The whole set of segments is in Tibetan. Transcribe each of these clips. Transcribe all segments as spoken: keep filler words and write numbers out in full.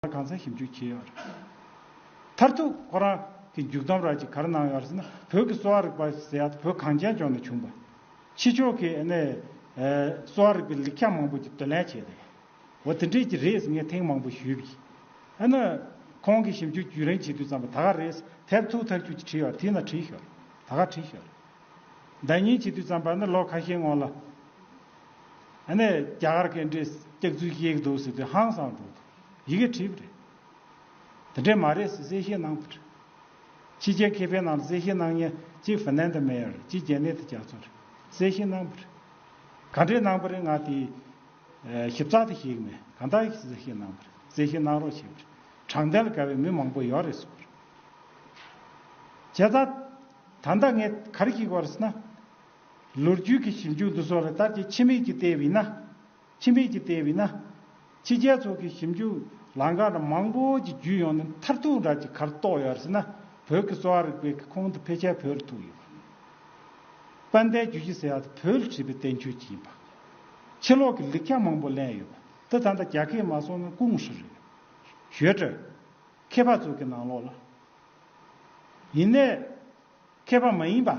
གང་ཚང་ཞིབ་འཇུག་བྱས་ཡོད་རེད། མཐར་ཐུག་ཁོ་རང་གི་མཇུག་སྡོམ་ར་ཅིག་ག་རེ་གནང་ཡོད་རེད་ཟེར་ན། བོད་ཀྱི་གསོ་བ་རིག་པ་ཟེར་ཡ་དེ་བོད་གངས་ཅན་ལྗོངས་ནས་བྱུང་བ། ཕྱི་ཕྱོགས་ཀྱི་ཨ་ནི་གསོ་བ་རིག་པའི་ལེགས་ཆ་མང་པོ་ཅིག་བསྡུ་ལེན་བྱས་རེད། འོ་དེ་འདྲས་ཀྱི་རེད་ཟེར་ངས་ཐེངས་མང་པོ་ཞུས་པ་ཡིན། ཨ་ནི་ཁོང་གི་ཞིབ་འཇུག་བརྒྱུད་རིམ་བྱེད་དུས་ཙམ་པ་ད་ག་རེད་ཟེར། དེབ་ཐུག་ཐག་ཆོད་ཅིག་བྲིས་ཡོད། དེ་ན་བྲིས་ཤོར། ད་ག་བྲིས་ཤོར། ཟླ་ཉིན་བྱེད་དུས་ཙམ་པ་ནི་ལོ་ཁ་ཤས་སྔོན་ལ། ཨ་ནི་རྒྱ་གར་གྱི་འདྲས་སྐྱག་རྫུན་བཤད་ཀྱི་འདུག་ཟེར་དུས་ཧང་སངས་འགྲོ་འདུག། ཡི་གེ་བྲིས་པ་རེད། དེ་འདྲས་མ་རེད་ཟེར་གསལ་བཤད་གནང་བ་རེད། ཕྱི་རྒྱལ་མཁས་པའི་ནང་ལ་གསལ་བཤད་གནང་མཁན་གཅིག་ཧྥིན་ལན་དུ་མེ་ཡོར་རེད། གཅིག་རྒྱ་ནད་དུ་རྒྱ་མཚོ་རེད། གསལ་བཤད་གནང་བ་རེད། ག་འདྲས་གནང་བ་རེད། ང་དེ་ཞིབ་ཚགས་དེ་ཤེས་ཀྱི་མེད། གང་ལྟར་གསལ་བཤད་གནང་བ་རེད། གསལ་བཤད་གནང་རོགས་བྱས་པ་རེད། དྲང་བདེན་ལ་དགའ་བའི་མི་མང་པོ་ཡོད་རེད་ཟེར་བ་རེད། བྱས་ཙང་ད་ལྟ་ངས་ག་རེ་ཤེས་དགོས་རེད་ཟེར་ན། ལོ་རྒྱུས་ཀྱི་ཞིབ་འཇུག་འདི་ཚོ་ལ་ལྟར་གྱི་ཕྱི་མིག་ཅིག་བལྟས་པ་ཡིན་ན། ཕྱི་མིག་ཅིག་བལྟས་པ་ཡིན་ན། ཕྱི་རྒྱལ་ཚོ་གི་ཞིབ་འཇུག་ལམ་ཁ་ལ་མང་པོ་ཅིག་བརྒྱུད་ཡོང་ནས་མཐར་ཐུག་འདྲ་ཅིག་ག་རེ་རྟོགས་ཡོད་རེད་ཟེར་ན། བོད་ཀྱི་གསོ་བ་རིག་པའི་ཁོངས་དུ་ཕལ་ཆེར་བོད་ལ་ཐུག་ཡོད་པ། དཔལ་ལྡན་རྒྱུད་བཞི་ཟེར་ཡག་དེ་བོད་ལ་བྲིས་པའི་བསྟན་བཅོས་ཅིག་ཡིན་པ། ཕྱི་ལོགས་ཀྱི་ལེགས་ཆ་མང་པོ་ལེན་ཡོད་པ་དེ་ད་ལྟ་རྒྱ་སྐད་མ་སོང་ན་ཀུང་ཧྲི་རེད། ཞོལ་གྲྭ། མཁས་པ་ཚོ་གི་ནང་ལོགས་ལ། ཡིན་ནའི། མཁས་པ་མ་ཡིན་པ།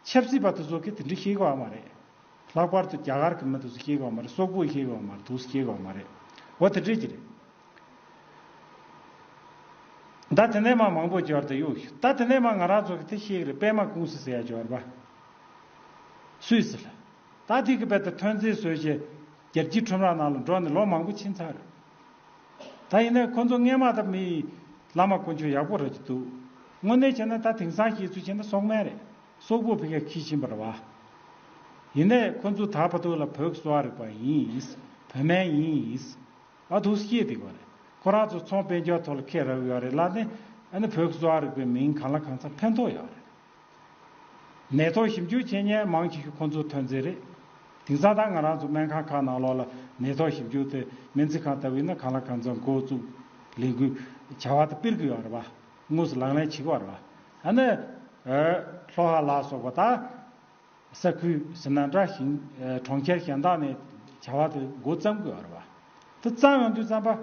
ཆབ་སྲིད་པ་དེ་ཚོ་གིས་དེ་འདྲ་ཤེས་ཀྱི་ཡོད་མ་རེད། ལྷག་པར་དུ་རྒྱ་གར་གྱི་མི་དེ་ཚོ་ཤེས་ཀྱི་ཡོད་མ་རེད། སོག་པོས་ཤེས་ཀྱི་ཡོད་མ་རེད། དུས་སུ་ཤེས་ཀྱི་ཡོད་མ་རེད། འོ་དེ་འདྲས་ཀྱི་རེད། ད་དེ་ནས་མ་མང་པོ་འབྱོར་དུ་གཡུག་ད་དེ་ནས་མ་ང་རང་ཚོ་གི་དེ་ཤེས་ཀྱི་རེད། པད་མ་ཀུང་སི་ཟེར་ཡ་འབྱོར་བ། སུད་སི་ལ། ད་དེ་གི་དཔེ་དེ་ཐོན་རྫས་བཟོས་བྱས་རྒྱལ་སྤྱིའི་ཁྲོམ་ར་ནང་ལ་འགྲོ་ནས་ལོ་མང་པོ་ཕྱིན་ཚར་རེད། ད་ཡིན་ནའི་ཁོ་ཚོ་སྔས་མ་ད་མི་བླ་མ་དཀོན་མཆོག་ཡག་པོ་རེད་ཀྱི་འདུག། དངོས་གནས་བྱས་ན་ད་དེང་སང་བཤད་ཚུལ་བྱས་ན་སོག་མན་རེད། སོག་པོ་ཕ་གིར་ཁྱི་ཕྱིན་པ་རེད་བ། ཡིན་ནའི་ཁོ་ཚོ་ད་བར་དུ་ལ་བོད་ཀྱི་གསོ་བ་རིག་པ་ཡིན། བོད་སྨན་ཡིན། ཨ་དུས་སྐྱེས་དེ་གོ་རེད། ཁོ་རང་ཚོ་ཚོང་དཔལ་འབྱོར་ཐོག་ལ་ཁེ་རག་ཡོད་རེད་ལབ་ནས། ཨ་ནི་བོད་ཀྱི་གསོ་བ་རིག་པའི་མིང་གང་ལ་གང་འཚམ་ཕན་ཐོགས་ཡོད་རེད། ནད་ཐོག་ཞིབ་འཇུག་བྱེད་མཁན་མང་ཆེ་ཤོས་ཁོ་ཚོའི་ཐོན་རྫས་རེད། དེང་སང་ད་ང་རང་ཚོ་སྨན་ཁང་ཁག་ནང་ལོགས་ལ་ནད་ཐོག་ཞིབ་འཇུག་དེ་སྨན་རྩིས་ཁང་ལྟ་བུ་ཡིན་ན་གང་ལ་གང་འཚམ་འགོ་བཙུགས་ལས་འགུལ་བྱ་བ་དེ་སྤེལ་གི་ཡོད་རེད་བ། དངོས་སུ་ལག་ལེན་བྱེད་ཀྱི་ཡོད་རེད་བ། ཨ་ནི་ཨ་ལྷོ་ཧ་ལ་སོགས་པ་ད། ས་ཁུལ་ཟེར་ན་འདྲ་ཞིང་། གྲོང་ཁྱེར་གཞན་དག་ནས་བྱ་བ་དེ་འགོ་བརྩམས་དགོས་པ་རེད་བ། དེ་བརྩམས་ཡོང་དུས་ཙམ་པ།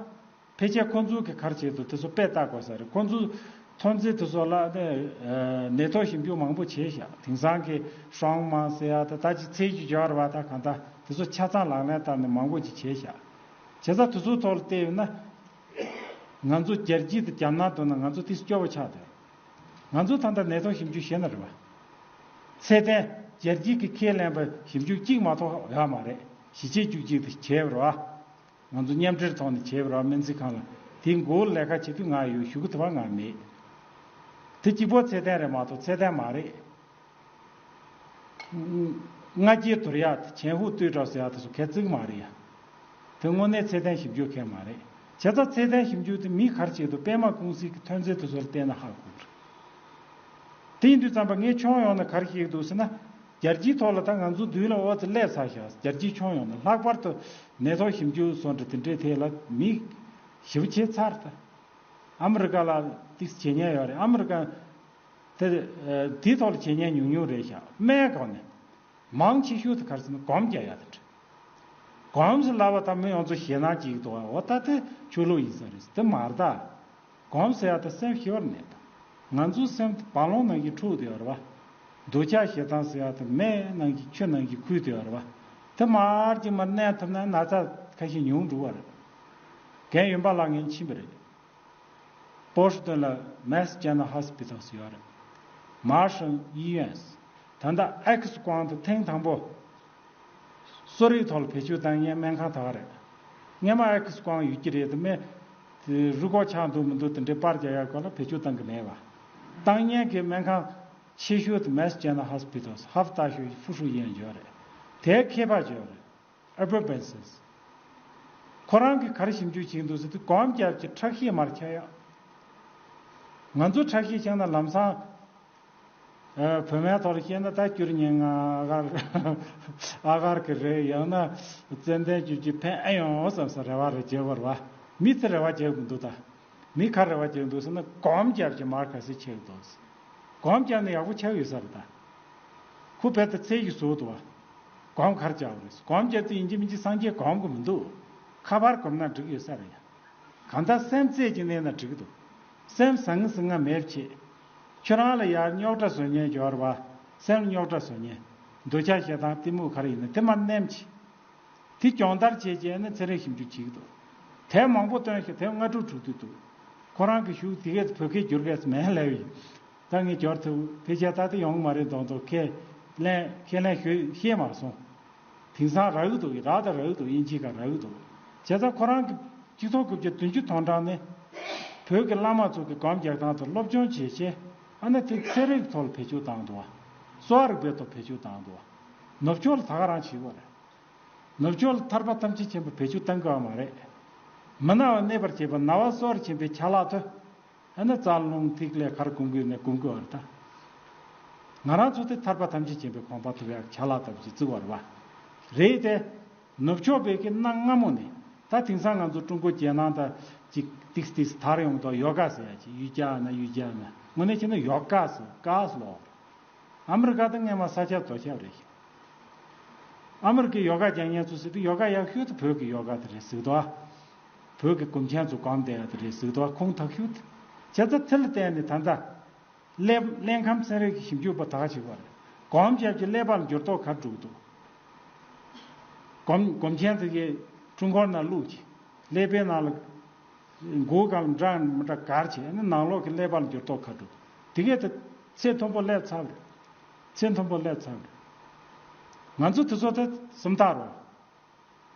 ཕལ་ཆེར་ཁོང་ཚོ་གི་ག་རེ་བྱེད་དུ་དེ་ཚོ་དཔེ་ལྟ་དགོས་ས་རེད། ཁོང་ཚོ་ཐོན་རྫས་དེ་ཚོ་ལ་ནས་ནད་ཐོག་ཞིབ་འཇུག་མང་པོ་བྱས་ཤག། དེང་སང་གི་ཧྲོང་མང་ཟེར་ཡ་དེ་ད་ཅི་ཚད་ཀྱི་སྦྱོར་བ་ད་གང་ལྟར་དེ་ཚོ་ཆ་ཚང་ལག་ལེན་བསྟར་ནས་མང་པོ་ཅིག་བྱས་ཤག། བྱས་ཙང་དེ་ཚོའི་ཐོག་ལ་བལྟས་ཡོད་ན། ང་ཚོ་རྒྱལ་སྤྱི་དང་རྒྱ་ནག་བསྡུར་ན་ང་ཚོ་ཏིས་སྐྱོ་བོ་ཆགས་འདུག། ང་ཚོ་ད་ལྟ་ནད་ཐོག་ཞིབ་འཇུག་བྱས་ན་རེད་བ། ཚད་ལྡན་རྒྱལ་སྤྱིའི་གི་ཁས་ལེན་པ་ཞིབ་འཇུག་གཅིག་མ་གཏོགས་ཡོད་མ་རེད། གཞི་བྱེས་བཅུ་གཅིག་དེ་བྱས་པ་རེད་བ། ང་ཚོ་མཉམ་འབྲེལ་ཐོག་ནས་བྱས་པ་རེད་བ། སྨན་རྩིས་ཁང་ལ་དེའི་མགོ་ལ་ལས་ཀ་བྱེད་དུས་ང་ཡོད། གཞུག་གུ་དེ་བ་ང་མེད། དེ་གཅིག་པོ་ཚད་ལྡན་རེད་མ་གཏོགས་ཚད་ལྡན་མ་རེད། ང་རྒྱལ་དོར་ཡག་དེ་ཆེན་ཧུ་ཏུའུ་ཀྲོའུ་ཟེར་ཡག་དེ་ཚོ་གལ་བརྩི་གི་མ་རེད་ཡ། དེ་དངོས་གནས་ཚད་ལྡན་ཞིབ་འཇུག་མཁན་མ་རེད། བྱས་ཙང་ཚད་ལྡན་ཞིབ་འཇུག་དེ་མིས་ག་རེ་བྱེད་དུ་པད་མ་ཀུང་སི་གི་ཐོན་རྫས་དེ་ཚོ་ལ་བལྟས་ན་ཧ་གོ་གི་རེད། དེ་ཡིན་དུས་ཙམ་པ་ངས་ཁྱོན་ཡོངས་ནས་ག་རེ་བཤད་ཀྱི་འདུག་ཟེར་ན། རྒྱལ་སྤྱིའི་ཐོག་ལ་ད་ང་ཚོ་མདུན་ལ་ཨོ་ཙི་སླེབས་ཚར་ཤག། རྒྱལ་སྤྱིའི་ཁྱོན་ཡོངས་ནས་ལྷག་པར་དུ་ནད་ཐོག་ཞིབ་འཇུག་སོགས་འདྲ་དེ་འདྲའི་ཐད་ལ་མི་ཞེ་པོ་བྱས་ཚར་ད། ཨ་མི་རི་ཀ་ལ་ཏིས་བྱེད་མཁན་ཡོད་རེད། ཨ་མི་རི་ཀ་དེ་དེའི་ཐོག་ལ་བྱེད་མཁན་ཉུང་ཉུང་རེད་ཤག། སྨན་སྒང་ནས་མང་ཆེ་ཤོས་དེ་ག་རེ་ཟེར་ན་སྒོམ་རྒྱག་ཡག་དེ་འདྲ། སྒོམ་ཟེར་ལབ་པ་ད་མི་ཡོངས་རྫོགས་ཞེད་སྣང་སྐྱེ་གི་འདུག་ཨ། འོ་ད་དེ་ཆོས་ལུགས་ཡིན་ས་རེད། དེ་མ་རེད་ད། སྒོམ་ཟེར་ཡག་དེ་སེམས་ཞི་བར་གནས་ད། ང་ཚོའི་སེམས་དེ་རྦ་ཀློང་ནང་གི་འཁྲུག་བསྡད་ཡོད་རེད་བ། འདོད་ཆགས་ཞེ་སྡང་ཟེར་ཡག་དེ་མེ་ནང་གི་ཆུ་ནང་གི་ཁུག་བསྡད་ཡོད་རེད་བ། དེ་མར་གྱི་མར་གནས་ཐུབ་ན་ན་ཚ་ཁ་ཤས་ཉུང་འགྲོ་བ་རེད། རྒན་ཡོན་པ་ལགས་ངས་ཕྱིན་པ་རེད། པོ་ཤི་ཏོན་ལ་Mass General Hospital ཡོད་རེད། Marshall医院། ད་ལྟ་ཨེག་སི་ཀོང་དེ་ཐེངས་དང་པོ་གསོ་རིག་ཐོག་ལ་བེད་སྤྱོད་བཏང་མཁན་སྨན་ཁང་དག་རེད། སྔོན་མ་ཨེག་སི་ཀོང་ཡོད་ཀྱི་རེད་དེ་མེད། དེ་རུས་ཁོག་ཆག་འདུག་མི་འདུག་དེ་འདྲའི་པར་རྒྱག་ཡག་སྐོར་ལ་བེད་སྤྱོད་བཏང་གི་མེད་པ། བཏང་མཁན་གྱི་སྨན་ཁང་ཆེ་ཤོས་དེ་Mass General Hospital ཧབ་ཏ་ཤོས་ཧྥུ་ཧྲུའུ་ཡན་ཡོད་རེད། དེའི་མཁས་པ་ཡོད་རེད། Albert Benson། ཁོ་རང་གིས་ག་རེ་ཞིབ་འཇུག་བྱེད་ཀྱི་འདུག་ཟེར་དུས་སྒོམ་རྒྱབ་ཀྱི་ཁྲག་ཤེད་མར་ཆག་ཡག། ང་ཚོ་ཁྲག་ཤེད་ཆག་ན་ལམ་སང་། ཨ། བོད་སྨན་ཐོག་ལ་བཤད་ན་ད་སྐྱུར་ཉལ་ང་ཨ་གར་ཨ་གར་གི་རེད། ཡང་ན་ཙན་དན་བཅུ་གཅིག་ཕན་ཨེ་ཡོང་བསམ་ས་རེ་བ་རེ་བྱེད་བར་བ། མི་ཚེ་རེ་བ་བྱེད་མི་འདུག་ད། མི་ག་རེ་བ་བྱེད་འདུག་ཟེར་ན་སྒོམ་རྒྱབ་ཀྱི་མར་ག་ཚོད་ཆག་འདུག། སྒོམ་རྒྱབ་ན་ཡག་པོ་ཆག་ཡོད་ས་རེད་ད། ཁོ་བལ་ད་ཚད་ཀྱི་ཟུག་འདུག་བ། སྒོམ་ག་རེ་རྒྱག་རེད། སྒོམ་རྒྱབ་དུས་ཡིན་གཅིག་མིན་གཅིག་སངས་རྒྱས་སྒོམ་གི་མི་འདུག། ཁ་པར་སྒོམ་ན་འགྲིག་ཡོད་ས་རེད་ཡ། གང་ལྟར་སེམས་རྩད་ཅིག་གནས་ན་འགྲིག་གི་འདུག་སེམས་ཟང་ངེ་ཟིང་ང་མེད་བྱེད། ཁྱོད་རང་ལ་ཡར་རྙོག་དྲ་བཟོ་མཁན་ཡོད་རེད་བ། སེམས་རྙོག་དྲ་བཟོ་མཁན། འདོད་ཆགས་ཞེ་སྡང་གཏི་མུག་ག་རེ་ཡིན་ན་དེ་མར་མནན་བྱེད། དེ་སྦྱོང་བརྡར་བྱས་རྗེས་ནི་ཚན་རིག་ཞིབ་འཇུག་བྱེད་ཀྱི་འདུག་དེབ་མང་པོ་བཏོན་ཞིང་དེབ་ལྔ་དྲུག་དྲུག་བསྡུས་འདུག་ཁོ་རང་གི་གཞུག་དེ་གས་བོད་སྐད་བསྒྱུར་གས་མེད་ལབ་ཡིན། ད་ངས་འབྱོར་ཐུབ་ཕལ་ཆེར་ད་ལྟ་ཡོང་གི་མ་རེད་མདོག་མདོག་ཁས་ལེན་ཁས་ལེན་ཞུས་ཤེས་མ་སོང་། དེང་སང་རག་གི་འདུག་རག་དང་རག་གི་འདུག་དབྱིན་ཇིའི་སྒང་རག་གི་འདུག་བྱས་ཙང་ཁོ་རང་གི་གཅིག་སྟོང་དགུ་བརྒྱ་བདུན་ཅུ་དོན་གྲངས་ནས་བོད་ཀྱི་བླ་མ་ཚོ་གི་སྒོམ་རྒྱག་སྟངས་དང་སློབ་སྦྱོང་བྱས་རྗེས་ཨ་ནི་དེ་ཚན་རིག་ཐོག་ལ་བེད་སྤྱོད་བཏང་འདུག་བ། གསོ་བ་རིག་པའི་ཐོག་བེད་སྤྱོད་བཏང་འདུག་བ། ནུབ་ཕྱོགས་ལ་ད་ག་རང་བྱེད་དགོས་རེད། ནུབ་ཕྱོགས་ལ་ཐར་པ་ཐམས་ཅད་མཁྱེན་པའི་བེད་སྤྱོད་བཏང་དགོས་བ་མ་རེད། མི་ན་བ་གནས་པར་བྱེད་པ་ན་བ་གསོ་བར་བྱེད་པའི་ཆ་ལག་ཏུ། ཨ་ནི་རྩ་རླུང་ཐིག་ལེ་གར་སྒོམ་དགོས་ནས་སྒོམ་དགོས་བ་རེད་ད། ང་རང་ཚོ་དེ་ཐར་པ་ཐམས་ཅད་མཁྱེན་པའི་གོ་འཕང་ཐོབ་ཡག་ཆ་ལག་ལྟ་བུ་ཅིག་བརྩི་བ་རེད་བ། རེད་དེ། ནུབ་ཕྱོགས་པའི་གི་གནའ་སྔ་མོ་ནས་ད་དེང་སང་ང་ཚོ་ཀྲུང་གོ་རྒྱལ་ནང་དང་ཅིག་ཏིག་ཏིག་དར་ཡོང་དུས་ཡོ་ག་ཟེར་ཡ་ཅིག་ཡུལ་རྒྱ་ན་ཡུལ་རྒྱ་ན་དངོས་གནས་བྱས་ན་ཡོ་ག་ཟེར་ག་ཟེར་ལོ། ཨ་མི་རི་ཀ་དང་སྔས་མ་ས་ཆ་རྡོ་ཁྱབ་རེད་ཤག་ཨ་མི་རི་ཀའི་ཡོ་ག་སྦྱང་མཁན་ཚོ་ཟེར་དུས་ཡོ་ག་ཡག་ཤོས་དེ་བོད་ཀྱི་ཡོ་ག་དེ་རེད་ཟེར་གི་འདུག་ཨ། བོད་ཀྱི་སྒོམ་ཆེན་ཚོ་སྒོམ་བསྡད་ཡ་དེ་རེད་ཟེར་གི་འདུག་ཨ། ཁུངས་དག་ཤོས་དེ། བྱས་ཙང་དེ་ལ་བརྟེན་ནས་ད་ལྟ་ཀླད་ཀླད་ཁམས་ཚན་རིག་གི་ཞིབ་འཇུག་པ་དག་ཅིག་བ་རེད། སྒོམ་བྱས་ཀྱི་ཀླད་པ་ལ་འགྱུར་ལྡོག་ག་འགྲོ་གི་འདུག་སྒོམ་སྒོམ་ཆེན་ཚོ་གིས་ཀྲུང་གོར་ནང་བླུགས་ཀྱི་ཀླད་པའི་ནང་ལ། མགོ་སྒང་ལ་འདྲ་མི་འདྲ་གར་བྱས་ནས་ནང་ལོགས་ཀྱི་ཀླད་པ་ལ་འགྱུར་ལྡོག་ག་འགྲོ། དེ་གས་དེ་ཚད་མཐོན་པོ་སླེབས་ཚར་བ་རེད། ཚད་མཐོན་པོ་སླེབས་ཚར་བ་རེད། ང་ཚོ་དེ་ཚོ་དེ་སུམ་རྟགས་རོ།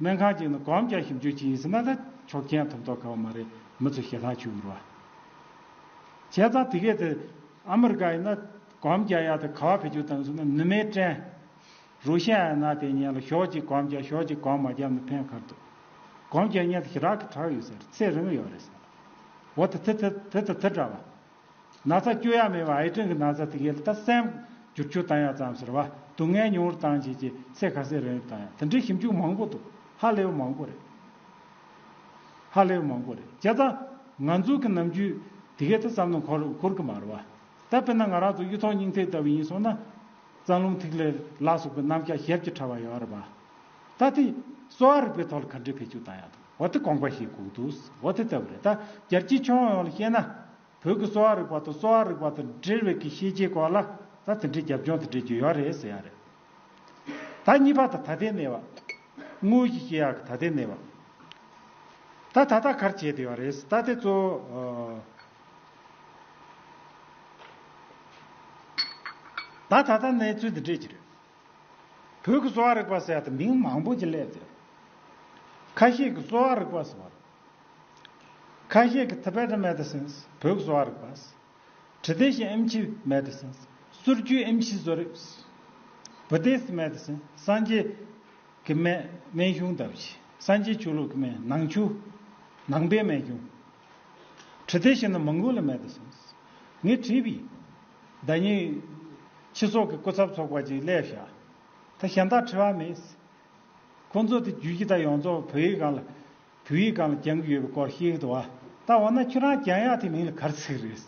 སྨན་ཁང་གཅིག་ནས་སྒོམ་རྒྱག་ཞིབ་འཇུག་བྱེད་ཡིན་ཟེར་ན་ད་ཆོག་མཆན་ཐོབ་མདོག་ཁ་བ་མ་རེད། མི་ཚོ་ཞེ་ཐག་ཆོད་ཀྱི་རེད་བ། བྱས་ཙང་དེ་གས་དེ་ཨ་མི་རི་ཀ་ཡིན་ན་སྒོམ་རྒྱག་ཡག་དེ་ག་བ་བེད་སྤྱོད་བཏང་སོང་ན་ནུ་མའི་སྐྲན། རུ་ཤན་ཡང་ན་དེ་ཉིད་ལ་ཞོགས་ཀྱིས་སྒོམ་རྒྱག་ཞོགས་ཀྱིས་སྒོམ་མ་རྒྱབ་ན་ཕན་ཁར་འདུག་སྒོམ་རྒྱག་མཁན་དེ་ཞེ་དྲག་གི་དྲག་ཡོད་ཟེར། ཚད་རིང་ཡོད་རེད་ཟེར། འོ་དེ་དེ་དེ་དེ་དེ་དེ་འདྲ་བ། ན་ཚ་བཅོས་ཡ་མེད་པ་ཨེ་ཀྲིན་གྱི་ན་ཚ་དེ་གས་ལ་ད་སེམས་བསྒྱུར་བཅོས་བཏང་ཡ་ཙམ་ཟེར་བ། སྡུག་བསྔལ་ཉུང་རུ་བཏང་བྱས་ཀྱི་ཚེ་ཁ་སང་རིང་བཏང་ཡ་དེ་འདྲའི་ཞིབ་འཇུག་མང་པོ་འདུག་ཧ་ལས་པ་མང་པོ་རེད། ཧ་ལས་པ་མང་པོ་རེད། བྱས་ཙང་ང་ཚོ་གི་ནམ་རྒྱུན་དེ་གས་དེ་བསམ་བློ་འཁོར་འཁོར་གི་མ་རེད་བ། ད་དཔེར་ན་ང་རང་ཚོ་གཡུ་ཐོག་སྙིང་ཐིག་ལྟ་བུ་ཡིན་སོང་ན། རྩ་རླུང་ཐིག་ལེ་ལ་སོགས་པའི་རྣམ་གཞག་ཞེ་པོ་ཅིག་ཕྲ་བ་ཡོད་རེད་པ། ད་དེ་གསོ་བ་རིག་པའི་ཐོག་ལ་ག་འདྲས་བེད་སྤྱོད་བཏང་ཡག་དང་འོ་དེ་དགོངས་པ་བཞེས་དགོས་འདུག་འོ་དེ་ལྟ་བུ་རེད། ད་རྒྱལ་སྤྱིའི་ཁྱོན་ཡོངས་ལ་བཤད་ན། བོད་ཀྱི་གསོ་བ་རིག་པ་དང་གསོ་བ་རིག་པ་དང་འབྲེལ་བའི་གི་ཤེས་བྱའི་སྐོར་ལ་ད་དེ་འདྲའི་རྒྱབ་ལྗོངས་དེ་འདྲས་ཀྱི་ཡོད་རེད་ཟེར་ཡ་རེད། ད་གཉིས་པ་ད་ད་ལྟའི་གནས་བབ། དངོས་གཞི་བཤད་ཡག་གི་ད་ལྟའི་གནས་བབ། ད་ད་ལྟ་ག་རེ་བྱས་བསྡད་ཡོད་རེད། ད་དེ་གཙོ་བོ། ད་ད་ལྟ་གནས་ཚུལ་འདི་འདྲས་ཅིག་རེད། བོད་ཀྱི་གསོ་བ་རིག་པ་ཟེར་ཡ་དེ་མིང་མང་པོ་ཅིག་སླེབས་ཏེ། ཁ་ཤས་ཀྱིས་གསོ་བ་རིག་པ་ཟེར་བ་རེད། ཁ་ཤས་ཀྱིས་Tibetan medicines བོད་ཀྱི་གསོ་བ་རིག་པ། Tradition ཨེམ་ཆི་མེ་ཌི་སིན། སྲོལ་རྒྱུན་ཨེམ་ཆི་བཟོ་རིག Buddhist medicine སངས་རྒྱས་ཀྱི་སྨན་སྨན་གཞུང་ལྟ་བུ་ཞིག་སངས་རྒྱས་ཆོས་ལུགས་ཀྱི་སྨན་ནང་ཆོས། ནང་པའི་སྨན་གཞུང་། Traditional Mongol medicines ངས་བྲིས་པའི། ཟླ་ཉིན་ཕྱི་སོག་གི་སྐུ་ཚབ་ཚོགས་པ་ཅིག་སླེབས་བཞག་ད་གཞན་དག་དྲི་བ་མེད། ཁོང་ཚོ་དེ་རྒྱུད་སྤྱི་དང་ཡོངས་རྫོགས་བོད་ཡིག་སྒང་ལ། བོད་ཡིག་སྒང་ལ་སྦྱང་གི་ཡོད་པའི་སྐོར་བཤད་ཀྱི་འདུག་བ། ད་འོ་ན་ཁྱོད་རང་སྦྱང་ཡག་དེ་མིང་ལ་ག་རེ་ཟེར་གི་རེད།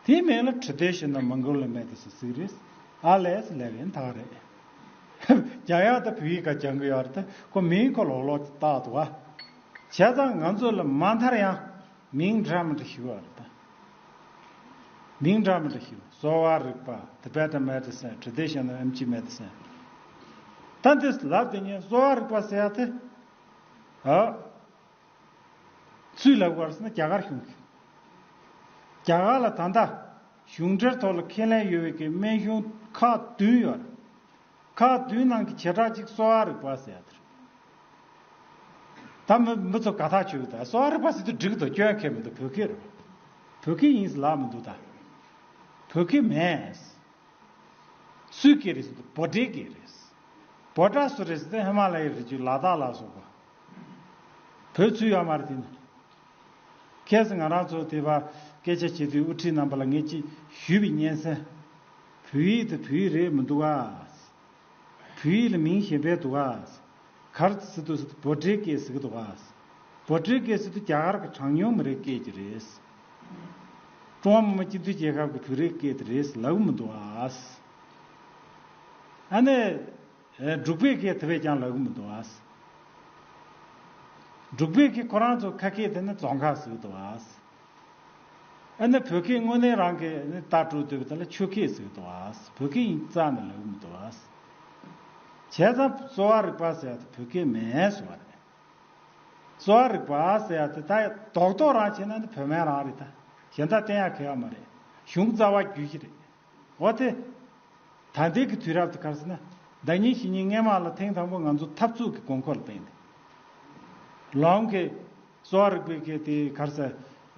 དེའི་མིང་ལ་Traditional Mongol medicine ཟེར་གི་རེད། ཨ་ལས་ཟེར་ལབ་ཡིན་ད་ག་རེད། སྦྱང་ཡག་ད་བོད་ཡིག་སྒང་སྦྱང་གི་ཡོད་རེད་ད་ཁོ་མིང་ཁོ་ལོག་ལོག་བཏགས་འདུག་བ། བྱས་ཙང་ང་ཚོ་ལ་མ་མཐར་ཡང་མིང་འདྲ་མི་འདྲ་ཞིག་ཡོད་རེད་ད། མིང་འདྲ་མི་འདྲ་ཞིག་གསོ་བ་རིག་པ་Tibetan medicine Traditional ཨེམ་ཆི་མེ་ཌི་སིན། ད་འདི་ལབ་དེ་ཉིད་གསོ་བ་རིག་པ་ཟེར་ཡག་དེ། ཨ། སུས་ལབ་དགོས་རེད་ཟེར་ན་རྒྱ་གར་གཞུང་གིས། རྒྱ་གར་ལ་ད་ལྟ་གཞུང་འབྲེལ་ཐོག་ལ་ཁས་ལེན་ཡོད་པའི་གི་སྨན་གཞུང་ཁག་བདུན་ཡོད་རེད། ཁག་བདུན་ནང་གི་བྱེ་བྲག་གཅིག་གསོ་བ་རིག་པ་ཟེར་ཡ་དེ་རེད། ད་མི་མི་ཚོ་དགའ་ཐག་ཆོད་གི་ད་གསོ་བ་རིག་པ་ཟེར་དུས་འགྲིག་གི་འདུག་སྐྱོན་ཁེལ་མི་འདུག་བོད་སྐད་རེད། བོད་སྐད་ཡིན་ཟེར་ལབ་མི་འདུག་ད། བོད་སྐད་མེད། སུའི་སྐད་རེད་ཟེར་དུས་བྷོ་ཊའི་སྐད་རེད། བྷོ་ཊ་སུ་རེད་ཟེར་དུས་ཧི་མ་ལ་ཡའི་རི་རྒྱུད་ལ་དྭགས་ལ་སོགས་པ། བོད་ཚུད་ཡོད་མ་རེད་དེ་ནི། ཁ་སང་ང་རང་ཚོ་དེ་བ་སྐད་ཆ་བྱེད་དུས་དབུ་ཁྲིད་རྣམ་པ་ལ་ངས་ཅིག་ཞུས་པའི་སྙན་སེང་། བོད་ཡིག་དེ་བོད་ཡིག་རེད་མི་འདུག་ག་བོད་ཡིག་ལ་མིང་གཞན་པ་འདུག་ག་ག་རེ་ཟེར་དུས་བྷོ་ཊའི་སྐད་ཟེར་གི་འདུག་ག་བྷོ་ཊའི་སྐད་ཟེར་དུས་རྒྱ་གར་གྱི་གྲངས་ཉུང་མི་རིགས་སྐད་ཅིག་རེད། ཀྲུང་ཧྭ་མི་དམངས་སྤྱི་མཐུན་རྒྱལ་ཁབ་ཀྱི་བོད་རིགས་སྐད་དེ་རེད་ཟེར་ལབ་གི་མི་འདུག་ག་ཨ་ནི། འབྲུག་པའི་སྐད་དེ་བས་ཀྱང་ལབ་གི་མི་འདུག་ག་འབྲུག་པའི་གི་ཁོ་རང་ཚོ་ཁ་སྐད་དེ་ནི་རྫོང་ཁ་ཟེར་གི་འདུག་བ། ཨ་ནི་བོད་སྐད་དངོས་གནས་རང་གི་ནི་ལྟ་གྲུབ་འདོད་པ་དེ་ལ་ཆོས་སྐད་ཟེར་གི་འདུག་བ། བོད་སྐད་ཡིན་རྩ་ནས་ལབ་གི་མི་འདུག་བ། བྱས་ཙང་གསོ་བ་རིག་པ་ཟེར་ཡ་དེ་བོད་སྐད་མིན་ཟེར་བ་རེད། གསོ་བ་རིག་པ་ཟེར་ཡ་དེ་ད་རྡོག་རྡོག་རང་བྱས་ན་ནི་བོད་སྨན་རང་རེད། ད་གཞན་དག་བསྟེན་ཡ་གལ་ཡོད་མ་རེད། གཞུང་རྩ་བ་རྒྱུད་བཞི་རེད། འོ་དེ། ད་ལྟའི་གི་དུས་རབས་དེ་ག་རེ་ཟེར་ན། ཟླ་ཉིན་ཞེ་ཉིན་སྔས་མ་ལ་ཐེངས་དང་པོ་ང་ཚོ་འཐབ་རྩོད་ཀྱི་དགོས་མཁོ་ལ་བརྟེན་ཏེ། ལོང་གི་གསོ་བ་རིག་པའི་གི་དེ་ག་རེ་ཟེར།